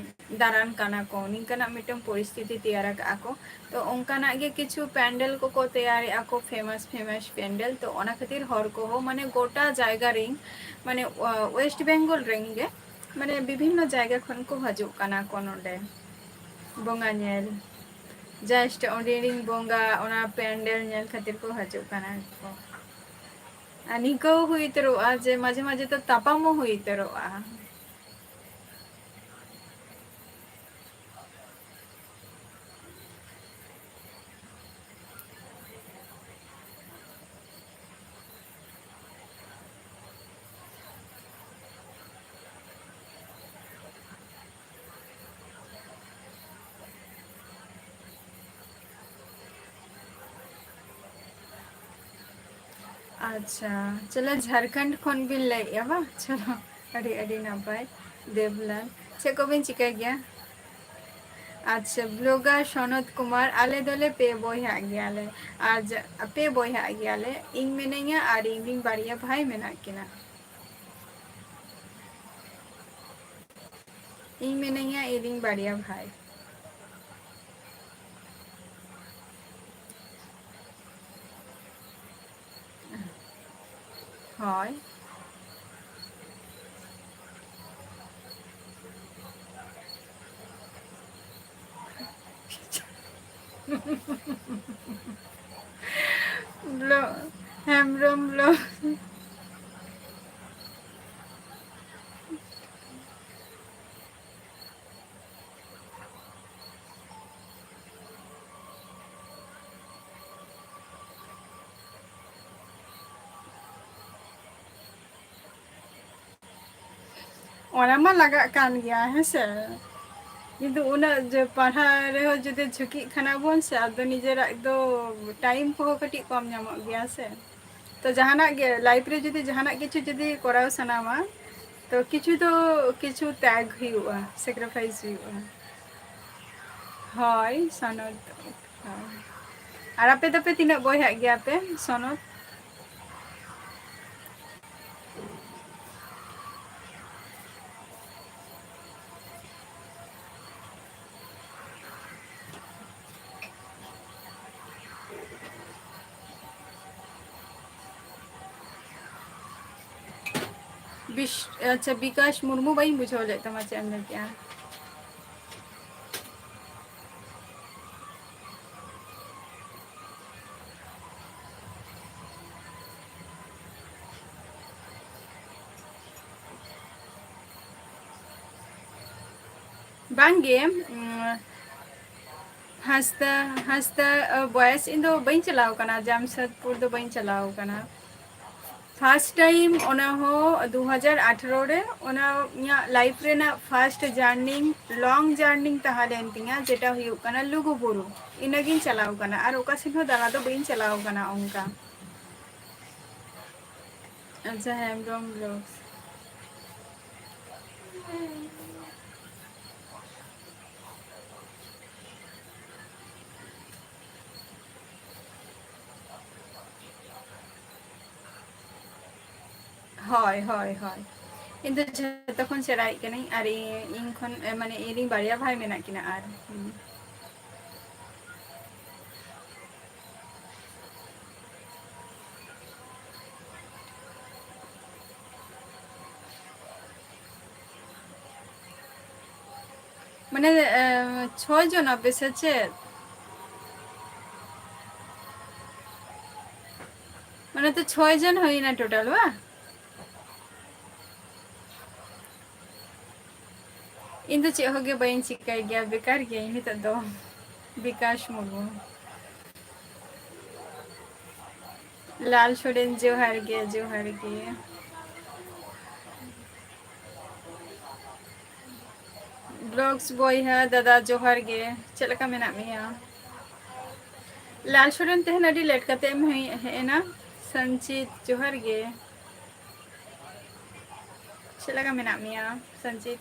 ᱫᱟᱬᱟᱱ ᱠᱟᱱᱟ ᱠᱚ, ᱱᱤᱝᱠᱟᱹᱱᱟᱜ ᱢᱤᱫᱴᱟᱝ ᱯᱚᱨᱤᱥᱛᱷᱤᱛᱤ ᱛᱮᱭᱟᱨ ᱟᱠᱟᱫᱼᱟ ᱠᱚ᱾ ᱛᱚ ᱚᱱᱠᱟᱱᱟᱜ ᱜᱮ ᱠᱤᱪᱷᱩ ᱯᱮᱱᱰᱮᱞ ᱠᱚᱠᱚ ᱛᱮᱭᱟᱨᱮᱫᱼᱟ ᱠᱚ, ᱯᱷᱮᱢᱟᱥ ᱯᱷᱮᱢᱟᱥ ᱯᱮᱱᱰᱮᱞ᱾ ᱛᱚ ᱚᱱᱟ ᱠᱷᱟᱹᱛᱤᱨ ᱦᱚᱲ ᱠᱚᱦᱚᱸ, ᱢᱟᱱᱮ, ᱜᱚᱴᱟ ᱡᱟᱭᱜᱟ ᱨᱮᱱ, ᱢᱟᱱᱮ, ᱣᱮᱥᱴ ᱵᱮᱝᱜᱚᱞ ᱨᱮᱱ ᱜᱮ, ᱢᱟᱱᱮ, ᱵᱤᱵᱷᱤᱱᱱᱚ ᱡᱟᱭᱜᱟ ᱠᱷᱚᱱ ᱠᱚ ᱦᱤᱡᱩᱜ ᱠᱟᱱᱟ ᱠᱚ ᱱᱚᱰᱮ ᱵᱚᱸᱜᱟ ᱧᱮᱞ᱾ ᱡᱟᱥᱴ ᱚᱸᱰᱮᱱᱤᱧ ᱵᱚᱸᱜᱟ, ᱚᱱᱟ ᱯᱮᱱᱰᱮᱞ ᱧᱮᱞ ᱠᱷᱟᱹᱛᱤᱨ ᱠᱚ ᱦᱤᱡᱩᱜ ᱠᱟᱱᱟ ᱠᱚ᱾ ᱟᱨ ᱱᱤᱝᱠᱟᱹ ᱦᱚᱸ ᱦᱩᱭ ᱩᱛᱟᱹᱨᱚᱜᱼᱟ ᱡᱮ ᱢᱟᱡᱷᱮ ᱢᱟᱡᱷᱮ ᱫᱚ ᱛᱟᱯᱟᱢ ᱦᱚᱸ ᱦᱩᱭ ᱩᱛᱟᱹᱨᱚᱜᱼᱟ᱾ ᱟᱪᱪᱷᱟ, ᱪᱚᱞᱚ, ᱡᱷᱟᱲᱠᱷᱚᱸᱰ ᱠᱷᱚᱱ ᱵᱤᱱ ᱞᱟᱹᱭᱮᱫᱼᱟ ᱵᱟᱝ? ᱪᱚᱞᱚ, ᱟᱹᱰᱤ, ᱟᱹᱰᱤ ᱱᱟᱯᱟᱭ᱾ ᱫᱮᱵᱽᱞᱟᱞ, ᱪᱮᱫ ᱠᱚᱵᱤᱱ ᱪᱤᱠᱟᱹᱭ ᱜᱮᱭᱟ? ᱟᱪᱪᱷᱟ, ᱵᱞᱚᱜᱟᱨ ᱥᱚᱱᱚᱛ ᱠᱩᱢᱟᱨ, ᱟᱞᱮ ᱫᱚᱞᱮ ᱯᱮ ᱵᱚᱭᱦᱟᱜ ᱜᱮᱭᱟᱞᱮ᱾ ᱟᱨ ᱡᱟ-, ᱯᱮ ᱵᱚᱭᱦᱟᱜ ᱜᱮᱭᱟᱞᱮ, ᱤᱧ ᱢᱤᱱᱟᱹᱧᱟ ᱟᱨ ᱤᱧ ᱨᱤᱱ ᱵᱟᱨᱭᱟ ᱵᱷᱟᱭ ᱢᱮᱱᱟᱜ ᱠᱤᱱᱟ᱾ ᱤᱧ ᱢᱤᱱᱟᱹᱧᱟ, ᱤᱧ ᱨᱤᱱ ᱵᱟᱨᱭᱟ ᱵᱷᱟᱭ᱾ ᱦᱳᱭ᱾ Vlog, Hembrom vlog᱾ ᱚᱱᱟ ᱢᱟ ᱞᱟᱜᱟᱜ ᱠᱟᱱ ᱜᱮᱭᱟ, ᱦᱮᱸ ᱥᱮ? ᱠᱤᱱᱛᱩ ᱩᱱᱟᱹᱜ ᱡᱮ ᱯᱟᱲᱦᱟᱣ ᱨᱮᱦᱚᱸ ᱡᱩᱫᱤ ᱡᱷᱩᱸᱠᱤᱜ ᱠᱟᱱᱟ ᱵᱚᱱ ᱥᱮ, ᱟᱫᱚ ᱱᱤᱡᱮᱨᱟᱜ ᱫᱚ time ᱠᱚᱦᱚᱸ ᱠᱟᱹᱴᱤᱡ ᱠᱚᱢ ᱧᱟᱢᱚᱜ ᱜᱮᱭᱟ ᱥᱮ᱾ ᱛᱚ ᱡᱟᱦᱟᱱᱟᱜ ᱜᱮ life ᱨᱮ ᱡᱩᱫᱤ ᱡᱟᱦᱟᱱᱟᱜ ᱠᱤᱪᱷᱩ ᱡᱩᱫᱤ ᱠᱚᱨᱟᱣ ᱥᱟᱱᱟᱢᱟ, ᱛᱚ ᱠᱤᱪᱷᱩ ᱫᱚ ᱠᱤᱪᱷᱩ ᱛᱮᱜᱽ ᱦᱩᱭᱩᱜᱼᱟ, sacrifice ᱦᱩᱭᱩᱜᱼᱟ᱾ ᱦᱳᱭ, ᱥᱚᱱᱚᱛ᱾ ᱦᱳᱭ᱾ ᱟᱨ ᱟᱯᱮ ᱫᱚᱯᱮ ᱛᱤᱱᱟᱹᱜ ᱵᱚᱭᱦᱟᱜ ᱜᱮᱭᱟ ᱯᱮ, ᱥᱚᱱᱚᱛ? ᱵᱤᱥ-, ᱟᱪᱪᱷᱟ, ᱵᱤᱠᱟᱥ ᱢᱩᱨᱢᱩ, ᱵᱟᱹᱧ ᱵᱩᱡᱷᱟᱹᱣ ᱞᱮᱫ ᱛᱟᱢᱟ, ᱪᱮᱫ ᱮᱢ ᱞᱟᱹᱭ ᱠᱮᱜᱼᱟ? ᱵᱟᱝᱜᱮ, ᱩᱸ, ᱦᱟᱸᱥᱫᱟ, ᱦᱟᱸᱥᱫᱟ, ᱟ, ᱵᱚᱭᱮᱥ ᱤᱧ ᱫᱚ ᱵᱟᱹᱧ ᱪᱟᱞᱟᱣ ᱠᱟᱱᱟ, ᱡᱟᱢᱥᱮᱫᱽᱯᱩᱨ ᱫᱚ ᱵᱟᱹᱧ ᱪᱟᱞᱟᱣ ᱠᱟᱱᱟ᱾ First time ᱚᱱᱟ ᱦᱚᱸ ᱫᱩ ᱦᱟᱡᱟᱨ ᱟᱴᱷᱨᱚ ᱨᱮ, ᱚᱱᱟ ᱤᱧᱟᱹᱜ life ᱨᱮᱱᱟᱜ first journey, long journey ᱛᱟᱦᱮᱸ ᱞᱮᱱ ᱛᱤᱧᱟᱹ, ᱡᱮᱴᱟ ᱦᱩᱭᱩᱜ ᱠᱟᱱᱟ ᱞᱩᱜᱩᱵᱩᱨᱩ᱾ ᱤᱱᱟᱹᱜᱤᱧ ᱪᱟᱞᱟᱣ ᱠᱟᱱᱟ, ᱟᱨ ᱚᱠᱟ ᱥᱮᱫ ᱦᱚᱸ ᱫᱟᱬᱟ ᱫᱚ ᱵᱟᱹᱧ ᱪᱟᱞᱟᱣ ᱠᱟᱱᱟ ᱚᱱᱠᱟ᱾ ᱟᱪᱪᱷᱟ, ᱦᱮᱢᱵᱨᱚᱢ vlogs᱾ ᱦᱳᱭ, ᱦᱳᱭ, ᱦᱳᱭ᱾ ᱤᱧ ᱫᱚ ᱡᱷᱚᱛᱚ ᱠᱷᱚᱱ ᱥᱮᱬᱟᱭᱤᱡ ᱠᱟᱹᱱᱟᱹᱧ, ᱟᱨ ᱤᱧ, ᱤᱧ ᱠᱷᱚᱱ, ᱮ, ᱢᱟᱱᱮ, ᱤᱧ ᱨᱤᱱ ᱵᱟᱨᱭᱟ ᱵᱷᱟᱭ ᱢᱮᱱᱟᱜ ᱠᱤᱱᱟ᱾ ᱟᱨ, ᱦᱩᱸ᱾ ᱢᱟᱱᱮ, ᱮ, ᱪᱷᱚᱭ ᱡᱚᱱ ᱟᱯᱮ ᱥᱮ ᱪᱮᱫ? ᱢᱟᱱᱮ ᱛᱚ ᱪᱷᱚᱭ ᱡᱚᱱ ᱦᱩᱭᱱᱟ total, ᱵᱟ? ᱤᱧ ᱫᱚ ᱪᱮᱫ ᱦᱚᱸ ᱜᱮ ᱵᱟᱹᱧ ᱪᱤᱠᱟᱹᱭ ᱜᱮᱭᱟ, ᱵᱮᱠᱟᱨ ᱜᱤᱭᱟᱹᱧ ᱱᱤᱛᱚᱜ ᱫᱚ᱾ ᱵᱤᱠᱟᱥ ᱢᱩᱨᱢᱩ᱾ ᱞᱟᱞ ᱥᱚᱨᱮᱱ, ᱡᱚᱦᱟᱨ ᱜᱮ, ᱡᱚᱦᱟᱨ ᱜᱮ᱾ Vlogs ᱵᱚᱭᱦᱟ ᱫᱟᱫᱟ, ᱡᱚᱦᱟᱨ ᱜᱮ᱾ ᱪᱮᱫ ᱞᱮᱠᱟ ᱢᱮᱱᱟᱜ ᱢᱮᱭᱟ? ᱞᱟᱞ ᱥᱚᱨᱮᱱ, ᱛᱮᱦᱮᱧ ᱟᱹᱰᱤ late ᱠᱟᱛᱮ ᱮᱢ ᱦᱮᱡ, ᱦᱮᱡ ᱮᱱᱟ᱾ ᱥᱚᱧᱪᱤᱛ, ᱡᱚᱦᱟᱨ ᱜᱮ᱾ ᱪᱮᱫ ᱞᱮᱠᱟ ᱢᱮᱱᱟᱜ ᱢᱮᱭᱟ, ᱥᱚᱧᱪᱤᱛ?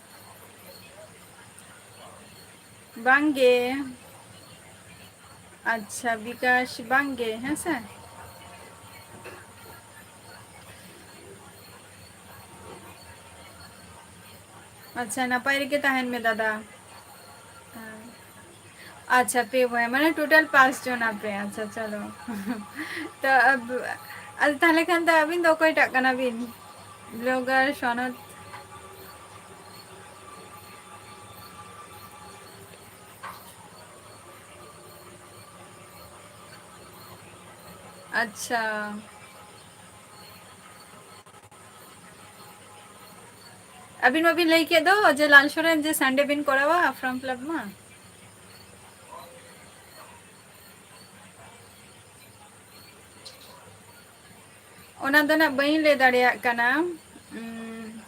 ᱵᱟᱝ ᱜᱮ᱾ ᱟᱪᱪᱷᱟ, ᱵᱤᱠᱟᱥ, ᱵᱟᱝ ᱜᱮ, ᱦᱮᱸ ᱥᱮ? ᱟᱪᱪᱷᱟ, ᱱᱟᱯᱟᱭ ᱨᱮᱜᱮ ᱛᱟᱦᱮᱱ ᱢᱮ, ᱫᱟᱫᱟ᱾ ᱦᱮᱸ᱾ ᱟᱪᱪᱷᱟ, ᱯᱮ ᱵᱚᱭᱦᱟ, ᱢᱟᱱᱮ total ᱯᱟᱸᱪ ᱡᱚᱱ ᱟᱯᱮ᱾ ᱟᱪᱪᱷᱟ, ᱪᱚᱞᱚ᱾ ᱛᱚ, ᱟᱵ-, ᱟᱫᱚ ᱛᱟᱦᱞᱮ ᱠᱷᱟᱱ ᱫᱚ ᱟᱹᱵᱤᱱ ᱫᱚ ᱚᱠᱚᱭᱴᱟᱜ ᱠᱟᱱᱟ ᱵᱤᱱ? Vlogger ᱥᱚᱱᱚᱛ? ᱟᱪᱪᱷᱟ᱾ ᱟᱹᱵᱤᱱ ᱢᱟᱵᱤᱱ ᱞᱟᱹᱭ ᱠᱮᱫ ᱫᱚ ᱡᱮ ᱞᱟᱞ ᱥᱚᱨᱮᱱ ᱡᱮ Sunday ᱵᱤᱱ ᱠᱚᱨᱟᱣᱟ form fill up ᱢᱟ᱾ ᱚᱱᱟ ᱫᱚ ᱱᱟᱜ ᱵᱟᱹᱧ ᱞᱟᱹᱭ ᱫᱟᱲᱮᱭᱟᱜ ᱠᱟᱱᱟ᱾ ᱩᱸ,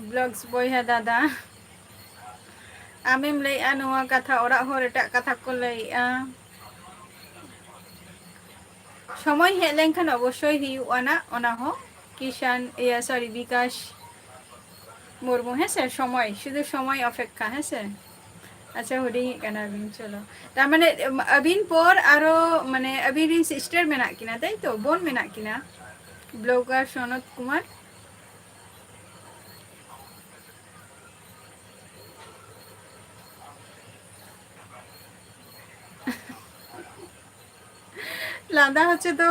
Vlogs ᱵᱚᱭᱦᱟ ᱫᱟᱫᱟ, ᱟᱢᱮᱢ ᱞᱟᱹᱭᱮᱜᱼᱟ ᱱᱚᱣᱟ ᱠᱟᱛᱷᱟ, ᱚᱲᱟᱜ ᱦᱚᱲ ᱮᱴᱟᱜ ᱠᱟᱛᱷᱟ ᱠᱚ ᱞᱟᱹᱭᱮᱜᱼᱟ᱾ ᱥᱚᱢᱚᱭ ᱦᱮᱡ ᱞᱮᱱᱠᱷᱟᱱ ᱚᱵᱚᱥᱥᱳᱭ ᱦᱩᱭᱩᱜᱼᱟ ᱱᱟᱜ ᱚᱱᱟ ᱦᱚᱸ᱾ ᱠᱤᱥᱟᱱ, ᱤᱭᱟᱹ, sorry, ᱵᱤᱠᱟᱥ ᱢᱩᱨᱢᱩ, ᱦᱮᱸ ᱥᱮ? ᱥᱚᱢᱚᱭ, ᱥᱩᱫᱷᱩ ᱥᱚᱢᱚᱭ ᱚᱯᱮᱠᱠᱷᱟ, ᱦᱮᱸ ᱥᱮ? ᱟᱪᱪᱷᱟ, ᱦᱩᱰᱤᱧᱤᱡ ᱠᱟᱱᱟ ᱵᱤᱱ, ᱪᱚᱞᱚ᱾ ᱛᱟᱨ ᱢᱟᱱᱮ, ᱮᱢ, ᱟᱹᱵᱤᱱ ᱯᱚᱨ ᱟᱨᱚ, ᱢᱟᱱᱮ, ᱟᱹᱵᱤᱱ ᱨᱤᱱ sister ᱢᱮᱱᱟᱜ ᱠᱤᱱᱟ, ᱛᱟᱭ ᱛᱚ? ᱵᱳᱱ ᱢᱮᱱᱟᱜ ᱠᱤᱱᱟ? Vlogger ᱥᱚᱱᱚᱛ ᱠᱩᱢᱟᱨ᱾ ᱞᱟᱸᱫᱟ ᱦᱚᱪᱚ ᱫᱚ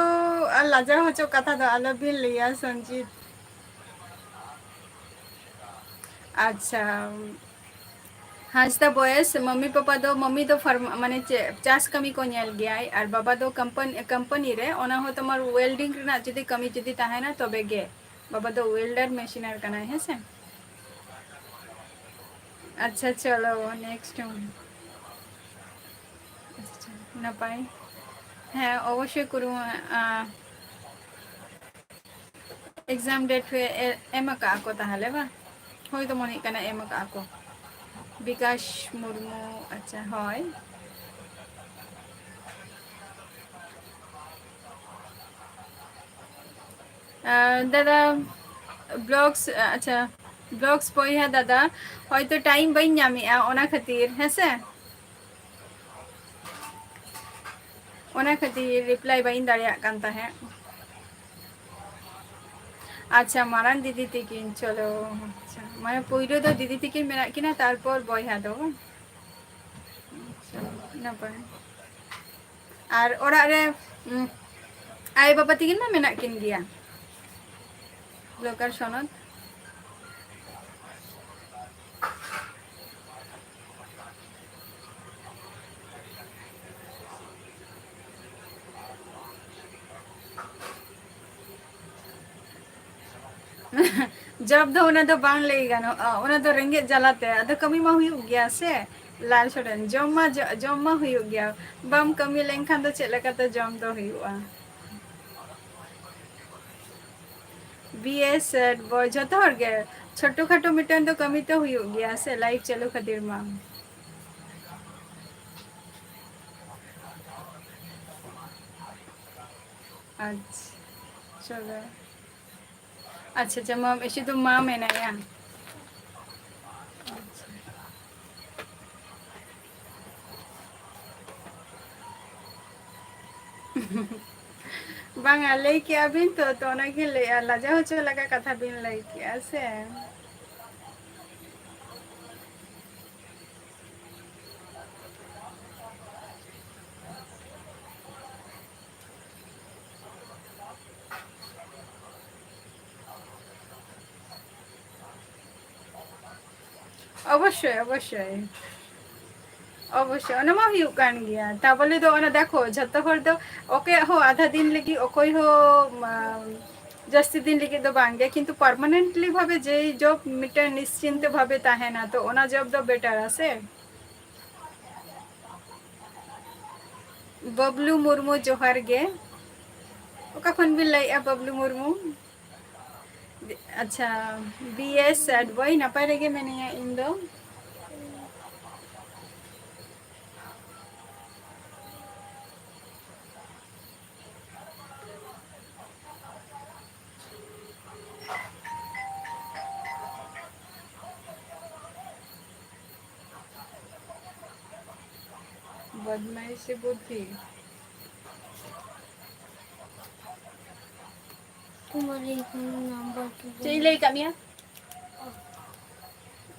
ᱟᱨ ᱞᱟᱡᱟᱣ ᱦᱚᱪᱚ ᱠᱟᱛᱷᱟ ᱫᱚ ᱟᱞᱚᱵᱤᱱ ᱞᱟᱹᱭᱟ, ᱥᱚᱧᱡᱤᱛ᱾ ᱟᱪᱪᱷᱟ, ᱦᱟᱸᱥᱫᱟ ᱵᱚᱭᱮᱥ, ᱢᱟᱢᱤ ᱯᱟᱯᱟ ᱫᱚ, ᱢᱟᱢᱤ ᱫᱚ ᱯᱷᱟᱨᱢ-, ᱢᱟᱱᱮ ᱪᱮᱫ, ᱪᱟᱥ ᱠᱟᱹᱢᱤ ᱠᱚ ᱧᱮᱞ ᱜᱮᱭᱟᱭ, ᱟᱨ ᱵᱟᱵᱟ ᱫᱚ ᱠᱳᱢᱯᱟᱱ-, ᱠᱳᱢᱯᱟᱱᱤ ᱨᱮ, ᱚᱱᱟ ᱦᱚᱸ ᱛᱳᱢᱟᱨ welding ᱨᱮᱱᱟᱜ ᱡᱩᱫᱤ ᱠᱟᱹᱢᱤ ᱡᱩᱫᱤ ᱛᱟᱦᱮᱱᱟ ᱛᱚᱵᱮ ᱜᱮ᱾ ᱵᱟᱵᱟ ᱫᱚ welder ᱢᱮᱥᱤᱱᱟᱨ ᱠᱟᱱᱟᱭ, ᱦᱮᱸ ᱥᱮ? ᱟᱪᱪᱷᱟ, ᱪᱚᱞᱚ, next one. ᱟᱪᱪᱷᱟ, ᱱᱟᱯᱟᱭ᱾ ᱦᱮᱸ, ᱚᱵᱚᱥᱥᱳᱭ ᱠᱩᱨᱩᱢᱩ-, ᱟ, exam date ᱦᱩᱭ ᱮ-, ᱮᱢ ᱟᱠᱟᱫ ᱟᱠᱚ ᱛᱟᱦᱚᱞᱮ ᱵᱟᱝ? ᱦᱳᱭ ᱛᱚ, ᱢᱚᱱᱮ ᱦᱩᱭᱩᱜ ᱠᱟᱱᱟ ᱮᱢ ᱟᱠᱟᱫ ᱟᱠᱚ᱾ ᱵᱤᱠᱟᱥ ᱢᱩᱨᱢᱩ, ᱟᱪᱪᱷᱟ, ᱦᱳᱭ᱾ ᱟᱨ ᱫᱟᱫᱟ, vlogs, ᱟᱪᱪᱷᱟ, vlogs ᱵᱚᱭᱦᱟ ᱫᱟᱫᱟ, ᱦᱚᱭᱛᱚ time ᱵᱟᱹᱧ ᱧᱟᱢᱮᱜᱼᱟ, ᱚᱱᱟ ᱠᱷᱟᱹᱛᱤᱨ, ᱦᱮᱸᱥᱮ? ᱚᱱᱟ ᱠᱷᱟᱹᱛᱤᱨ reply ᱵᱟᱹᱧ ᱫᱟᱲᱮᱭᱟᱜ ᱠᱟᱱ ᱛᱟᱦᱮᱸᱫ᱾ ᱟᱪᱪᱷᱟ, ᱢᱟᱨᱟᱝ ᱫᱤᱫᱤ ᱛᱤᱠᱤᱱ, ᱪᱚᱞᱚ, ᱟᱪᱪᱷᱟ, ᱢᱟᱱᱮ ᱯᱩᱭᱞᱩ ᱫᱚ ᱫᱤᱫᱤ ᱛᱤᱠᱤᱱ ᱢᱮᱱᱟᱜ ᱠᱤᱱᱟ, ᱛᱟᱨᱯᱚᱨ ᱵᱚᱭᱦᱟ ᱫᱚ ᱵᱟᱝ? ᱟᱪᱪᱷᱟ, ᱱᱟᱯᱟᱭ᱾ ᱟᱨ ᱚᱲᱟᱜ ᱨᱮ, ᱩᱸ, ᱟᱭᱳ ᱵᱟᱵᱟ ᱛᱤᱠᱤᱱ ᱢᱟ ᱢᱮᱱᱟᱜ ᱠᱤᱱ ᱜᱮᱭᱟ᱾ ᱵᱞᱚᱜᱟᱨ ᱥᱚᱱᱚᱛ᱾ ᱡᱚᱵ ᱫᱚ ᱚᱱᱟ ᱫᱚ ᱵᱟᱝ ᱞᱟᱹᱭ ᱜᱟᱱᱚᱜᱼᱟ, ᱚᱱᱟ ᱫᱚ ᱨᱮᱸᱜᱮᱡ ᱡᱟᱞᱟᱛᱮ, ᱟᱫᱚ ᱠᱟᱹᱢᱤ ᱢᱟ ᱦᱩᱭᱩᱜ ᱜᱮᱭᱟ ᱥᱮ᱾ ᱞᱟᱞ ᱥᱚᱨᱮᱱ, ᱡᱚᱢ ᱢᱟ ᱡᱚ-, ᱡᱚᱢ ᱢᱟ ᱦᱩᱭᱩᱜ ᱜᱮᱭᱟ, ᱵᱟᱢ ᱠᱟᱹᱢᱤ ᱞᱮᱱᱠᱷᱟᱱ ᱫᱚ ᱪᱮᱫ ᱞᱮᱠᱟᱛᱮ ᱡᱚᱢ ᱫᱚ ᱦᱩᱭᱩᱜᱼᱟ? ᱵᱤ ᱮᱥ ᱮᱰ ᱵᱚᱭ, ᱡᱚᱛᱚ ᱦᱚᱲ ᱜᱮ ᱪᱷᱳᱴᱳ ᱠᱷᱟᱴᱳ ᱢᱤᱫᱴᱟᱝ ᱫᱚ ᱠᱟᱹᱢᱤ ᱛᱚ ᱦᱩᱭᱩᱜ ᱜᱮᱭᱟ ᱥᱮ, life ᱪᱟᱹᱞᱩ ᱠᱷᱟᱹᱛᱤᱨ ᱢᱟ᱾ ᱟᱪᱪᱷᱟ, ᱪᱚᱞᱚ᱾ ᱟᱪᱪᱷᱟ, ᱟᱪᱪᱷᱟ, ᱢᱟ, ᱥᱩᱫᱷᱩ ᱢᱟ ᱢᱮᱱᱟᱭᱟ᱾ ᱟᱪᱪᱷᱟ᱾ ᱵᱟᱝᱟ, ᱞᱟᱹᱭ ᱠᱮᱜᱼᱟ ᱵᱤᱱ ᱛᱚ, ᱛᱚ ᱚᱱᱟᱜᱮ ᱞᱟᱹᱭᱟ, ᱞᱟᱡᱟᱣ ᱦᱚᱪᱚ ᱞᱮᱠᱟ ᱠᱟᱛᱷᱟ ᱵᱤᱱ ᱞᱟᱹᱭ ᱠᱮᱜᱼᱟ ᱥᱮ᱾ ᱚᱵᱚᱥᱥᱳᱭ, ᱚᱵᱚᱥᱥᱳᱭ᱾ ᱚᱵᱚᱥᱥᱳᱭ, ᱚᱱᱟ ᱢᱟ ᱦᱩᱭᱩᱜ ᱠᱟᱱ ᱜᱮᱭᱟ᱾ ᱛᱟ ᱵᱚᱞᱮ ᱫᱚ ᱚᱱᱟ ᱫᱮᱠᱷᱚ, ᱡᱷᱚᱛᱚ ᱦᱚᱲ ᱫᱚ ᱚᱠᱚᱭᱟᱜ ᱦᱚᱸ ᱟᱫᱷᱟ ᱫᱤᱱ ᱞᱟᱹᱜᱤᱫ ᱚᱠᱚᱭ ᱦᱚᱸ, ᱢᱟ, ᱡᱟᱹᱥᱛᱤ ᱫᱤᱱ ᱞᱟᱹᱜᱤᱫ ᱫᱚ ᱵᱟᱝ ᱜᱮ, ᱠᱤᱱᱛᱩ permanently ᱵᱷᱟᱵᱮ ᱡᱮ job ᱢᱤᱫᱴᱮᱱ ᱱᱤᱥᱪᱤᱱᱛᱮ ᱵᱷᱟᱵᱮ ᱛᱟᱦᱮᱱᱟ, ᱛᱚ ᱚᱱᱟ job ᱫᱚ better ᱟ ᱥᱮ᱾ ᱵᱟᱵᱞᱩ ᱢᱩᱨᱢᱩ, ᱡᱚᱦᱟᱨ ᱜᱮ᱾ ᱚᱠᱟ ᱠᱷᱚᱱ ᱵᱤᱱ ᱞᱟᱹᱭᱮᱫᱼᱟ, ᱵᱟᱵᱞᱩ ᱢᱩᱨᱢᱩ? ᱟᱪᱪᱷᱟ, ᱵᱤ ᱮᱥ sad boy, ᱱᱟᱯᱟᱭ ᱨᱮᱜᱮ ᱢᱮᱱᱟᱧᱟ ᱤᱧ ᱫᱚ᱾ ᱵᱚᱫᱢᱟᱭᱤᱥᱤ ᱵᱩᱫᱽᱫᱷᱤ᱾ ᱛᱩᱢᱦᱟᱨᱤ ᱱᱟᱢᱵᱟᱨ ᱠᱤ ᱪᱮᱫ ᱤᱧ ᱞᱟᱹᱭ ᱠᱟᱜ ᱢᱮᱭᱟ?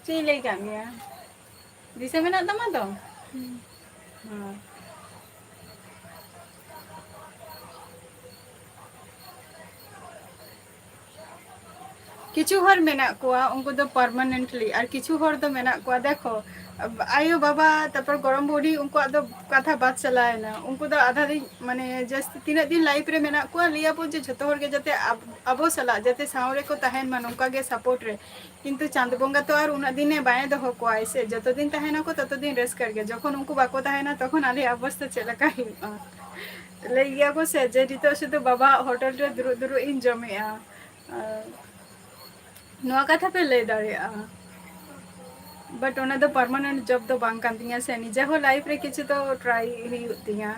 ᱪᱮᱫ ᱤᱧ ᱞᱟᱹᱭ ᱠᱟᱜ ᱢᱮᱭᱟ? ᱫᱤᱥᱟᱹ ᱢᱮᱱᱟᱜ ᱛᱟᱢᱟ ᱛᱚ? ᱦᱩᱸ᱾ ᱦᱮᱸ᱾ ᱠᱤᱪᱷᱩ ᱦᱚᱲ ᱢᱮᱱᱟᱜ ᱠᱚᱣᱟ, ᱩᱱᱠᱩ ᱫᱚ permanently, ᱟᱨ ᱠᱤᱪᱷᱩ ᱦᱚᱲ ᱫᱚ ᱢᱮᱱᱟᱜ ᱠᱚᱣᱟ, ᱫᱮᱠᱷᱚ, ᱟᱭᱳ ᱵᱟᱵᱟ, ᱛᱟᱨᱯᱚᱨ ᱜᱚᱲᱚᱢ ᱵᱩᱰᱷᱤ, ᱩᱱᱠᱩᱣᱟᱜ ᱫᱚ ᱠᱟᱛᱷᱟ ᱵᱟᱫ ᱪᱟᱞᱟᱣᱮᱱᱟ᱾ ᱩᱱᱠᱩ ᱫᱚ ᱟᱫᱷᱟ ᱫᱤᱱ, ᱢᱟᱱᱮ, ᱡᱟᱹᱥᱛᱤ ᱛᱤᱱᱟᱹᱜ ᱫᱤᱱ life ᱨᱮ ᱢᱮᱱᱟᱜ ᱠᱚᱣᱟ, ᱞᱟᱹᱭᱟᱵᱚ ᱡᱮ ᱡᱷᱚᱛᱚ ᱦᱚᱲ ᱜᱮ ᱡᱟᱛᱮ ᱟᱵ-, ᱟᱵᱚ ᱥᱟᱞᱟᱜ ᱡᱟᱛᱮ ᱥᱟᱶ ᱨᱮᱠᱚ ᱛᱟᱦᱮᱱ ᱢᱟ, ᱱᱚᱝᱠᱟ ᱜᱮ support ᱨᱮ᱾ ᱠᱤᱱᱛᱩ ᱪᱟᱸᱫ ᱵᱚᱸᱜᱟ ᱛᱚ ᱟᱨ ᱩᱱᱟᱹᱜ ᱫᱤᱱᱮ ᱵᱟᱭ ᱫᱚᱦᱚ ᱠᱚᱣᱟᱭ ᱥᱮ, ᱡᱚᱛᱚ ᱫᱤᱱ ᱛᱟᱦᱮᱱᱟᱠᱚ ᱛᱚᱛᱚ ᱫᱤᱱ ᱨᱟᱹᱥᱠᱟᱹ ᱨᱮᱜᱮ, ᱡᱚᱠᱷᱚᱱ ᱩᱱᱠᱩ ᱵᱟᱠᱚ ᱛᱟᱦᱮᱱᱟ ᱛᱚᱠᱷᱚᱱ ᱟᱞᱮᱭᱟᱜ ᱚᱵᱚᱥᱛᱟ ᱪᱮᱫ ᱞᱮᱠᱟ ᱦᱩᱭᱩᱜᱼᱟ? ᱞᱟᱹᱭ ᱜᱮᱭᱟ ᱠᱚ ᱥᱮ ᱡᱮ ᱱᱤᱛᱚᱜ ᱥᱩᱫᱷᱩ ᱵᱟᱵᱟᱣᱟᱜ ᱦᱳᱴᱮᱞ ᱨᱮ ᱫᱩᱲᱩᱵ ᱫᱩᱲᱩᱵ ᱤᱧ ᱡᱚᱢᱮᱜᱼᱟ᱾ ᱟᱨ ᱱᱚᱣᱟ ᱠᱟᱛᱷᱟ ᱯᱮ ᱞᱟᱹᱭ ᱫᱟᱲᱮᱭᱟᱜᱼᱟ, but ᱚᱱᱟ ᱫᱚ permanent job ᱫᱚ ᱵᱟᱝ ᱠᱟᱱ ᱛᱤᱧᱟ ᱥᱮ, ᱱᱤᱡᱮ ᱦᱚᱸ life ᱨᱮ ᱠᱤᱪᱷᱩ ᱫᱚ try ᱦᱩᱭᱩᱜ ᱛᱤᱧᱟ᱾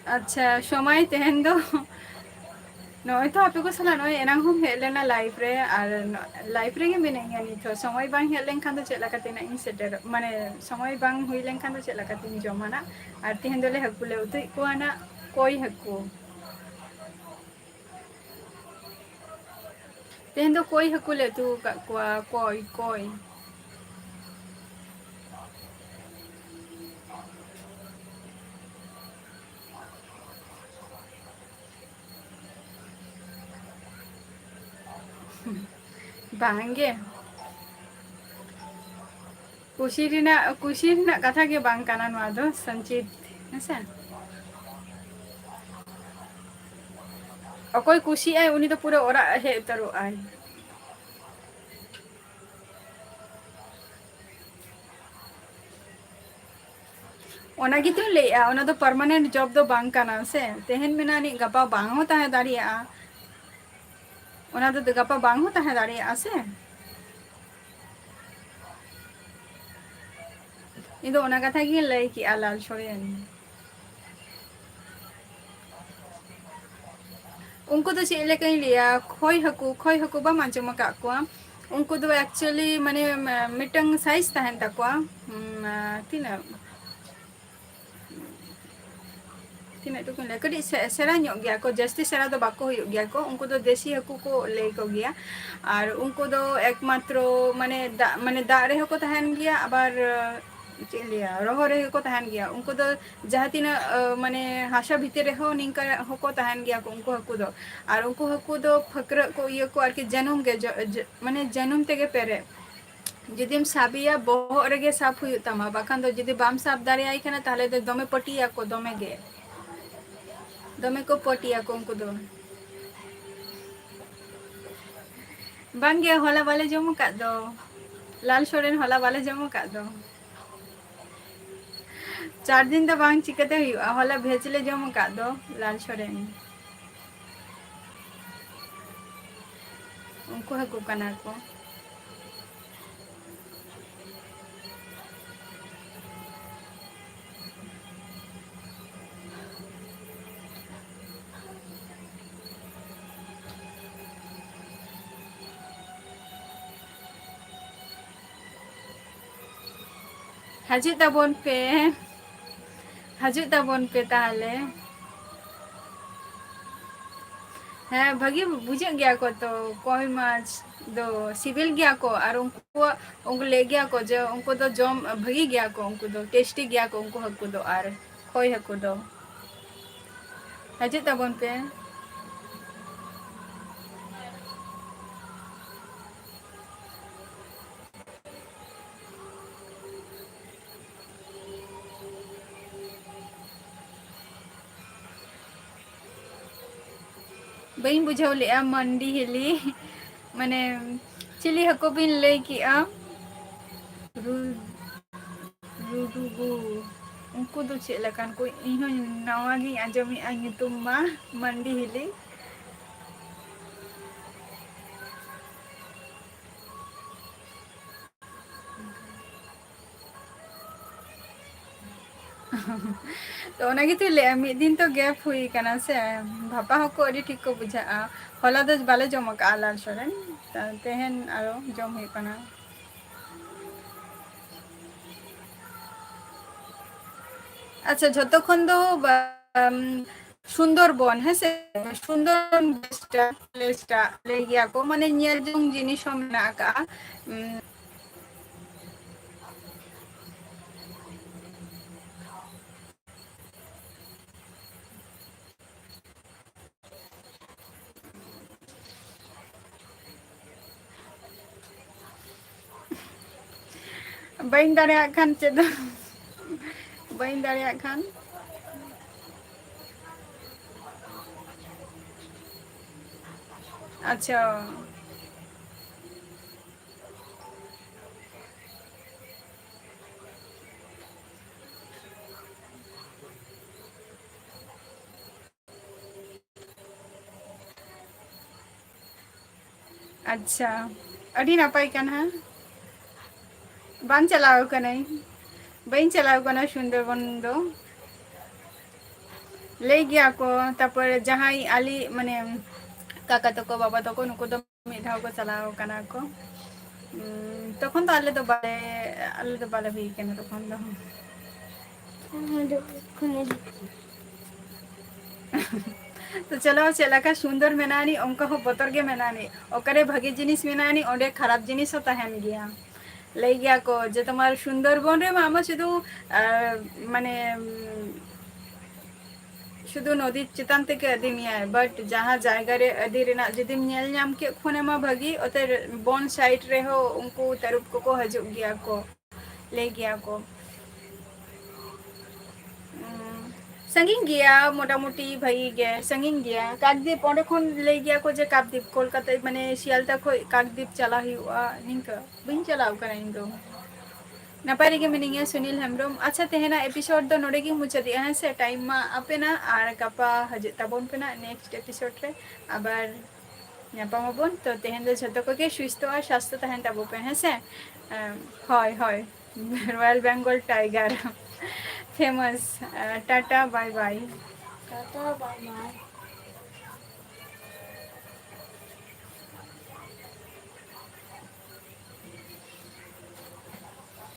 ᱟᱪᱪᱷᱟ, ᱥᱚᱢᱟᱭ ᱛᱮᱦᱮᱧ ᱫᱚ ᱱᱚᱜᱼᱚᱭ ᱛᱚ ᱟᱯᱮ ᱠᱚ ᱥᱟᱞᱟᱜ ᱱᱚᱜᱼᱚᱭ ᱮᱱᱟᱝ ᱦᱚᱸᱢ ᱦᱮᱡ ᱞᱮᱱᱟ live ᱨᱮ, ᱟᱨ ᱱᱚ-, live ᱨᱮᱜᱮ ᱢᱤᱱᱟᱹᱧᱟ ᱱᱤᱛ ᱦᱚᱸ᱾ ᱥᱚᱢᱚᱭ ᱵᱟᱝ ᱦᱮᱡ ᱞᱮᱱᱠᱷᱟᱱ ᱫᱚ ᱪᱮᱫ ᱞᱮᱠᱟᱛᱮ ᱱᱟᱜ ᱤᱧ ᱥᱮᱴᱮᱨᱚᱜ, ᱢᱟᱱᱮ, ᱥᱚᱢᱚᱭ ᱵᱟᱝ ᱦᱩᱭ ᱞᱮᱱᱠᱷᱟᱱ ᱫᱚ ᱪᱮᱫ ᱞᱮᱠᱟᱛᱤᱧ ᱡᱚᱢᱟ ᱱᱟᱜ? ᱟᱨ ᱛᱮᱦᱮᱧ ᱫᱚᱞᱮ ᱦᱟᱹᱠᱩ ᱞᱮ ᱩᱛᱩᱭᱮᱫ ᱠᱚᱣᱟ ᱱᱟᱜ, ᱠᱚᱭ ᱦᱟᱹᱠᱩ᱾ ᱛᱮᱦᱮᱧ ᱫᱚ ᱠᱚᱭ ᱦᱟᱹᱠᱩ ᱞᱮ ᱩᱛᱩ ᱟᱠᱟᱫ ᱠᱚᱣᱟ, ᱠᱚᱭ, ᱠᱚᱭ᱾ ᱵᱟᱝᱜᱮ, ᱠᱩᱥᱤ ᱨᱮᱱᱟᱜ, ᱠᱩᱥᱤ ᱨᱮᱱᱟᱜ ᱠᱟᱛᱷᱟ ᱜᱮ ᱵᱟᱝ ᱠᱟᱱᱟ ᱱᱚᱣᱟ ᱫᱚ, ᱥᱚᱧᱪᱤᱛ, ᱦᱮᱸᱥᱮ? ᱚᱠᱚᱭ ᱠᱩᱥᱤᱜᱼᱟᱭ, ᱩᱱᱤ ᱫᱚ ᱯᱩᱨᱟᱹ ᱚᱲᱟᱜ ᱦᱮᱡ ᱩᱛᱟᱹᱨᱚᱜᱼᱟᱭ᱾ ᱚᱱᱟ ᱜᱮᱛᱚᱧ ᱞᱟᱹᱭᱮᱜᱼᱟ, ᱚᱱᱟ ᱫᱚ permanent job ᱫᱚ ᱵᱟᱝ ᱠᱟᱱᱟ ᱥᱮ᱾ ᱛᱮᱦᱮᱧ ᱢᱮᱱᱟᱜ ᱟᱹᱱᱤᱡ ᱜᱟᱯᱟ ᱵᱟᱝ ᱦᱚᱸ ᱛᱟᱦᱮᱸ ᱫᱟᱲᱮᱭᱟᱜᱼᱟ᱾ ᱚᱱᱟ ᱫᱚ ᱜᱟᱯᱟ ᱵᱟᱝ ᱦᱚᱸ ᱛᱟᱦᱮᱸ ᱫᱟᱲᱮᱭᱟᱜᱼᱟ ᱥᱮ᱾ ᱤᱧ ᱫᱚ ᱚᱱᱟ ᱠᱟᱛᱷᱟ ᱜᱤᱧ ᱞᱟᱹᱭ ᱠᱮᱜᱼᱟ, ᱞᱟᱞ ᱥᱚᱨᱮᱱ᱾ ᱩᱱᱠᱩ ᱫᱚ ᱪᱮᱫ ᱞᱮᱠᱟᱧ ᱞᱟᱹᱭᱟ, ᱠᱷᱚᱭ ᱦᱟᱹᱠᱩ, ᱠᱷᱚᱭ ᱦᱟᱹᱠᱩ ᱵᱟᱢ ᱟᱸᱡᱚᱢ ᱟᱠᱟᱫ ᱠᱚᱣᱟ? ᱩᱱᱠᱩ ᱫᱚ actually ᱢᱟᱱᱮ, ᱢ-, ᱢᱤᱫᱴᱟᱝ size ᱛᱟᱦᱮᱱ ᱛᱟᱠᱚᱣᱟ᱾ ᱩᱢ, ᱟ, ᱛᱤᱱᱟᱹᱜ, ᱛᱤᱱᱟᱹᱜ ᱴᱩᱠᱩᱧ ᱞᱟᱹᱭᱟ, ᱠᱟᱹᱴᱤᱡ ᱥᱮ-, ᱥᱮᱬᱟ ᱧᱚᱜ ᱜᱮᱭᱟ ᱠᱚ, ᱡᱟᱹᱥᱛᱤ ᱥᱮᱬᱟ ᱫᱚ ᱵᱟᱠᱚ ᱦᱩᱭᱩᱜ ᱜᱮᱭᱟ ᱠᱚ᱾ ᱩᱱᱠᱩ ᱫᱚ ᱫᱮᱥᱤ ᱦᱟᱹᱠᱩ ᱠᱚ ᱞᱟᱹᱭ ᱠᱚ ᱜᱮᱭᱟ᱾ ᱟᱨ ᱩᱱᱠᱩ ᱫᱚ ᱮᱠᱢᱟᱛᱨᱚ ᱢᱟᱱᱮ ᱫᱟᱜ, ᱢᱟᱱᱮ ᱫᱟᱜ ᱨᱮᱦᱚᱸ ᱠᱚ ᱛᱟᱦᱮᱱ ᱜᱮᱭᱟ, ᱟᱵᱟᱨ, ᱟ, ᱪᱮᱫ ᱤᱧ ᱞᱟᱹᱭᱟ, ᱨᱚᱦᱚᱲ ᱨᱮᱦᱚᱸ ᱠᱚ ᱛᱟᱦᱮᱱ ᱜᱮᱭᱟ᱾ ᱩᱱᱠᱩ ᱫᱚ ᱡᱟᱦᱟᱸ ᱛᱤᱱᱟᱹᱜ, ᱟ, ᱢᱟᱱᱮ ᱦᱟᱥᱟ ᱵᱷᱤᱛᱤᱨ ᱨᱮᱦᱚᱸ ᱱᱤᱝᱠᱟ ᱦᱚᱸᱠᱚ ᱛᱟᱦᱮᱱ ᱜᱮᱭᱟ ᱠᱚ ᱩᱱᱠᱩ ᱦᱟᱹᱠᱩ ᱫᱚ᱾ ᱟᱨ ᱩᱱᱠᱩ ᱦᱟᱹᱠᱩ ᱫᱚ ᱯᱷᱟᱹᱠᱨᱟᱹᱜ ᱠᱚ, ᱤᱭᱟᱹ ᱠᱚ ᱟᱨᱠᱤ, ᱡᱟᱹᱱᱩᱢ ᱜᱮ ᱡᱚ-, ᱡᱚ-, ᱢᱟᱱᱮ ᱡᱟᱹᱱᱩᱢ ᱛᱮᱜᱮ ᱯᱮᱨᱮᱡ᱾ ᱡᱩᱫᱤᱢ ᱥᱟᱵᱮᱭᱟ, ᱵᱚᱦᱚᱜ ᱨᱮᱜᱮ ᱥᱟᱵ ᱦᱩᱭᱩᱜ ᱛᱟᱢᱟ, ᱵᱟᱠᱷᱟᱱ ᱫᱚ ᱡᱩᱫᱤ ᱵᱟᱢ ᱥᱟᱵ ᱫᱟᱲᱮᱭᱟᱭ ᱠᱟᱱᱟ, ᱛᱟᱦᱞᱮ ᱫᱚ ᱫᱚᱢᱮ ᱯᱟᱹᱴᱤᱭᱟ ᱠᱚ, ᱫᱚᱢᱮ ᱜᱮ, ᱫᱚᱢᱮ ᱠᱚ ᱯᱟᱹᱴᱤᱭᱟ ᱠᱚ ᱩᱱᱠᱩ ᱫᱚ᱾ ᱵᱟᱝᱜᱮ, ᱦᱚᱞᱟ ᱵᱟᱞᱮ ᱡᱚᱢ ᱟᱠᱟᱫ ᱫᱚ, ᱞᱟᱞ ᱥᱚᱨᱮᱱ, ᱦᱚᱞᱟ ᱵᱟᱞᱮ ᱡᱚᱢ ᱟᱠᱟᱫ ᱫᱚ᱾ ᱪᱟᱨ ᱫᱤᱱ ᱫᱚ ᱵᱟᱝ, ᱪᱤᱠᱟᱹᱛᱮ ᱦᱩᱭᱩᱜᱼᱟ? ᱦᱚᱞᱟ ᱵᱷᱮᱡᱽ ᱞᱮ ᱡᱚᱢ ᱟᱠᱟᱫ ᱫᱚ, ᱞᱟᱞ ᱥᱚᱨᱮᱱ᱾ ᱩᱱᱠᱩ ᱦᱟᱹᱠᱩ ᱠᱟᱱᱟ ᱠᱚ᱾ ᱦᱤᱡᱩᱜ ᱛᱟᱵᱚᱱ ᱯᱮ, ᱦᱤᱡᱩᱜ ᱛᱟᱵᱚᱱ ᱯᱮ ᱛᱟᱦᱞᱮ᱾ ᱦᱮᱸ, ᱵᱷᱟᱹᱜᱤ ᱵᱩᱡᱷᱟᱹᱜ ᱜᱮᱭᱟ ᱠᱚ ᱛᱚ, ᱠᱚᱭ ᱢᱟᱪᱷ ᱫᱚ ᱥᱤᱵᱤᱞ ᱜᱮᱭᱟ ᱠᱚ, ᱟᱨ ᱩᱱᱠᱩᱣᱟᱜ, ᱩᱱᱠᱩ ᱞᱟᱹᱭ ᱜᱮᱭᱟ ᱠᱚ ᱡᱮ ᱩᱱᱠᱩ ᱫᱚ ᱡᱚᱢ ᱵᱷᱟᱹᱜᱤ ᱜᱮᱭᱟ ᱠᱚ, ᱩᱱᱠᱩ ᱫᱚ tasty ᱜᱮᱭᱟ ᱠᱚ, ᱩᱱᱠᱩ ᱦᱟᱹᱠᱩ ᱫᱚ᱾ ᱟᱨ ᱠᱚᱭ ᱦᱟᱹᱠᱩ ᱫᱚ ᱦᱤᱡᱩᱜ ᱛᱟᱵᱚᱱ ᱯᱮ᱾ ᱵᱟᱹᱧ ᱵᱩᱡᱷᱟᱹᱣ ᱞᱮᱜᱼᱟ, ᱢᱟᱱᱰᱤ ᱦᱤᱞᱤ᱾ ᱢᱟᱱᱮ, ᱪᱤᱞᱤ ᱦᱟᱹᱠᱩ ᱵᱤᱱ ᱞᱟᱹᱭ ᱠᱮᱜᱼᱟ? ᱨᱩ-, ᱨᱩᱰᱩᱜᱩ᱾ ᱩᱱᱠᱩ ᱫᱚ ᱪᱮᱫ ᱞᱮᱠᱟᱱ ᱠᱚ? ᱤᱧ ᱦᱚᱸ ᱱᱟᱣᱟ ᱜᱤᱧ ᱟᱸᱡᱚᱢᱮᱜᱼᱟ ᱧᱩᱛᱩᱢ ᱢᱟ, ᱢᱟᱱᱰᱤ ᱦᱤᱞᱤ᱾ ᱛᱚ ᱚᱱᱟ ᱜᱮᱛᱚᱧ ᱞᱟᱹᱭᱟ, ᱢᱤᱫ ᱫᱤᱱ ᱛᱚ gap ᱦᱩᱭ ᱠᱟᱱᱟ ᱥᱮ, ᱵᱷᱟᱯᱟ ᱦᱚᱸᱠᱚ ᱟᱹᱰᱤ ᱴᱷᱤᱠ ᱠᱚ ᱵᱩᱡᱷᱟᱹᱜᱼᱟ᱾ ᱦᱚᱞᱟ ᱫᱚ ᱵᱟᱞᱮ ᱡᱚᱢ ᱟᱠᱟᱫᱼᱟ ᱞᱟᱞ ᱥᱚᱨᱮᱱ, ᱛᱮᱦᱮᱧ ᱟᱨᱚ ᱡᱚᱢ ᱦᱩᱭᱩᱜ ᱠᱟᱱᱟ᱾ ᱟᱪᱪᱷᱟ, ᱡᱷᱚᱛᱚ ᱠᱷᱚᱱ ᱫᱚ ᱵᱟ-, ᱩᱢ, ᱥᱩᱱᱫᱚᱨᱵᱚᱱ, ᱦᱮᱸ ᱥᱮ? ᱥᱩᱱᱫᱚᱨᱵᱚᱱ best place ᱴᱟᱜ ᱞᱟᱹᱭ ᱜᱮᱭᱟ ᱠᱚ, ᱢᱟᱱᱮ ᱧᱮᱞ ᱡᱚᱝ ᱡᱤᱱᱤᱥ ᱦᱚᱸ ᱢᱮᱱᱟᱜ ᱟᱠᱟᱜᱼᱟ᱾ ᱩᱢ, ᱵᱟᱹᱧ ᱫᱟᱲᱮᱭᱟᱜ ᱠᱷᱟᱱ ᱪᱮᱫ ᱫᱚ, ᱵᱟᱹᱧ ᱫᱟᱲᱮᱭᱟᱜ ᱠᱷᱟᱱ᱾ ᱟᱪᱪᱷᱟ᱾ ᱟᱪᱪᱷᱟ, ᱟᱹᱰᱤ ᱱᱟᱯᱟᱭ ᱠᱟᱱᱟ᱾ ᱵᱟᱝ ᱪᱟᱞᱟᱣ ᱠᱟᱹᱱᱟᱹᱧ, ᱵᱟᱹᱧ ᱪᱟᱞᱟᱣ ᱠᱟᱱᱟ ᱥᱩᱱᱫᱚᱨᱵᱚᱱ ᱫᱚ᱾ ᱞᱟᱹᱭ ᱜᱮᱭᱟ ᱠᱚ, ᱛᱟᱯᱚᱨ ᱡᱟᱦᱟᱸᱭ ᱟᱞᱮ, ᱢᱟᱱᱮ, ᱠᱟᱠᱟ ᱛᱟᱠᱚ, ᱵᱟᱵᱟ ᱛᱟᱠᱚ, ᱱᱩᱠᱩ ᱫᱚ ᱢᱤᱫ ᱫᱷᱟᱣ ᱠᱚ ᱪᱟᱞᱟᱣ ᱠᱟᱱᱟ ᱠᱚ᱾ ᱩᱸ, ᱛᱚᱠᱷᱚᱱ ᱫᱚ ᱟᱞᱮ ᱫᱚ ᱵᱟᱞᱮ, ᱟᱞᱮ ᱫᱚ ᱵᱟᱞᱮ ᱦᱩᱭ ᱠᱟᱱᱟ ᱛᱚᱠᱷᱚᱱ ᱫᱚ᱾ ᱛᱚ ᱪᱚᱞᱚ, ᱪᱮᱫ ᱞᱮᱠᱟ ᱥᱩᱱᱫᱚᱨ ᱢᱮᱱᱟᱜ ᱟᱹᱱᱤᱡ, ᱚᱱᱠᱟ ᱦᱚᱸ ᱵᱚᱛᱚᱨ ᱜᱮ ᱢᱮᱱᱟᱜ ᱟᱹᱱᱤᱡ᱾ ᱚᱠᱟᱨᱮ ᱵᱷᱟᱜᱮ ᱡᱤᱱᱤᱥ ᱢᱮᱱᱟᱜ ᱟᱹᱱᱤᱡ, ᱚᱸᱰᱮ ᱠᱷᱟᱨᱟᱯ ᱡᱤᱱᱤᱥ ᱦᱚᱸ ᱛᱟᱦᱮᱱ ᱜᱮᱭᱟ᱾ ᱞᱟᱹᱭ ᱜᱮᱭᱟ ᱠᱚ ᱡᱮ ᱛᱳᱢᱟᱨ ᱥᱩᱱᱫᱚᱨᱵᱚᱱ ᱨᱮᱢᱟ ᱟᱢᱟᱜ ᱥᱩᱫᱷᱩ, ᱟᱨ, ᱢᱟᱱᱮ, ᱩᱢ, ᱥᱩᱫᱷᱩ ᱱᱚᱫᱤ ᱪᱮᱛᱟᱱ ᱛᱮᱜᱮ ᱟᱹᱫᱤ ᱢᱮᱭᱟᱭ, but ᱡᱟᱦᱟᱸ ᱡᱟᱭᱜᱟ ᱨᱮ ᱟᱹᱫᱤ ᱨᱮᱱᱟᱜ ᱡᱩᱫᱤᱢ ᱧᱮᱞ ᱧᱟᱢ ᱠᱮᱫ ᱠᱷᱟᱱᱮ ᱢᱟ ᱵᱷᱟᱹᱜᱤ, ᱚᱛᱮ ᱵᱚᱱ side ᱨᱮᱦᱚᱸ ᱩᱱᱠᱩ ᱛᱟᱹᱨᱩᱵ ᱠᱚᱠᱚ ᱦᱤᱡᱩᱜ ᱜᱮᱭᱟ ᱠᱚ, ᱞᱟᱹᱭ ᱜᱮᱭᱟ ᱠᱚ᱾ ᱩᱸ, ᱥᱟᱺᱜᱤᱧ ᱜᱮᱭᱟ ᱢᱚᱴᱟᱢᱩᱴᱤ ᱵᱷᱟᱹᱜᱤ ᱜᱮ ᱥᱟᱺᱜᱤᱧ ᱜᱮᱭᱟ᱾ ᱠᱟᱠᱫᱤᱯ, ᱚᱸᱰᱮ ᱠᱷᱚᱱ ᱞᱟᱹᱭ ᱜᱮᱭᱟ ᱠᱚ ᱡᱮ ᱠᱟᱠᱫᱤᱯ, ᱠᱳᱞᱠᱟᱛᱟ ᱢᱟᱱᱮ ᱥᱤᱭᱟᱞᱫᱟ ᱠᱷᱚᱱ ᱠᱟᱠᱫᱤᱯ ᱪᱟᱞᱟᱜ ᱦᱩᱭᱩᱜᱼᱟ᱾ ᱱᱤᱝᱠᱟᱹ ᱵᱟᱹᱧ ᱪᱟᱞᱟᱣ ᱠᱟᱱᱟ ᱤᱧ ᱫᱚ᱾ ᱱᱟᱯᱟᱭ ᱨᱮᱜᱮ ᱢᱤᱱᱟᱹᱧᱟ ᱥᱩᱱᱤᱞ ᱦᱮᱢᱵᱨᱚᱢ᱾ ᱟᱪᱪᱷᱟ, ᱛᱮᱦᱮᱧᱟᱜ ᱮᱯᱤᱥᱳᱰ ᱫᱚ ᱱᱚᱰᱮ ᱜᱤᱧ ᱢᱩᱪᱟᱹᱫᱮᱜᱼᱟ, ᱦᱮᱸ ᱥᱮ? ᱴᱟᱭᱤᱢ ᱢᱟ ᱟᱯᱮᱱᱟ, ᱟᱨ ᱜᱟᱯᱟ ᱦᱤᱡᱩᱜ ᱛᱟᱵᱚᱱ ᱯᱮ ᱱᱟᱜ ᱱᱮᱠᱥᱴ ᱮᱯᱤᱥᱳᱰ ᱨᱮ᱾ ᱟᱵᱟᱨ ᱧᱟᱯᱟᱢ ᱟᱵᱚᱱ᱾ ᱛᱚ ᱛᱮᱦᱮᱧ ᱫᱚ ᱡᱷᱚᱛᱚ ᱠᱚᱜᱮ ᱥᱩᱥᱛᱷᱚ ᱟᱨ ᱥᱟᱥᱛᱷᱚ ᱛᱟᱦᱮᱱ ᱛᱟᱵᱚ ᱯᱮ, ᱦᱮᱸ ᱥᱮ? ᱮᱢ, ᱦᱳᱭ, ᱦᱳᱭ᱾ Royal Bengal Tiger famous. Tata, ᱵᱟᱭ ᱵᱟᱭ᱾ ᱴᱟᱴᱟ, ᱵᱟᱭ ᱵᱟᱭ᱾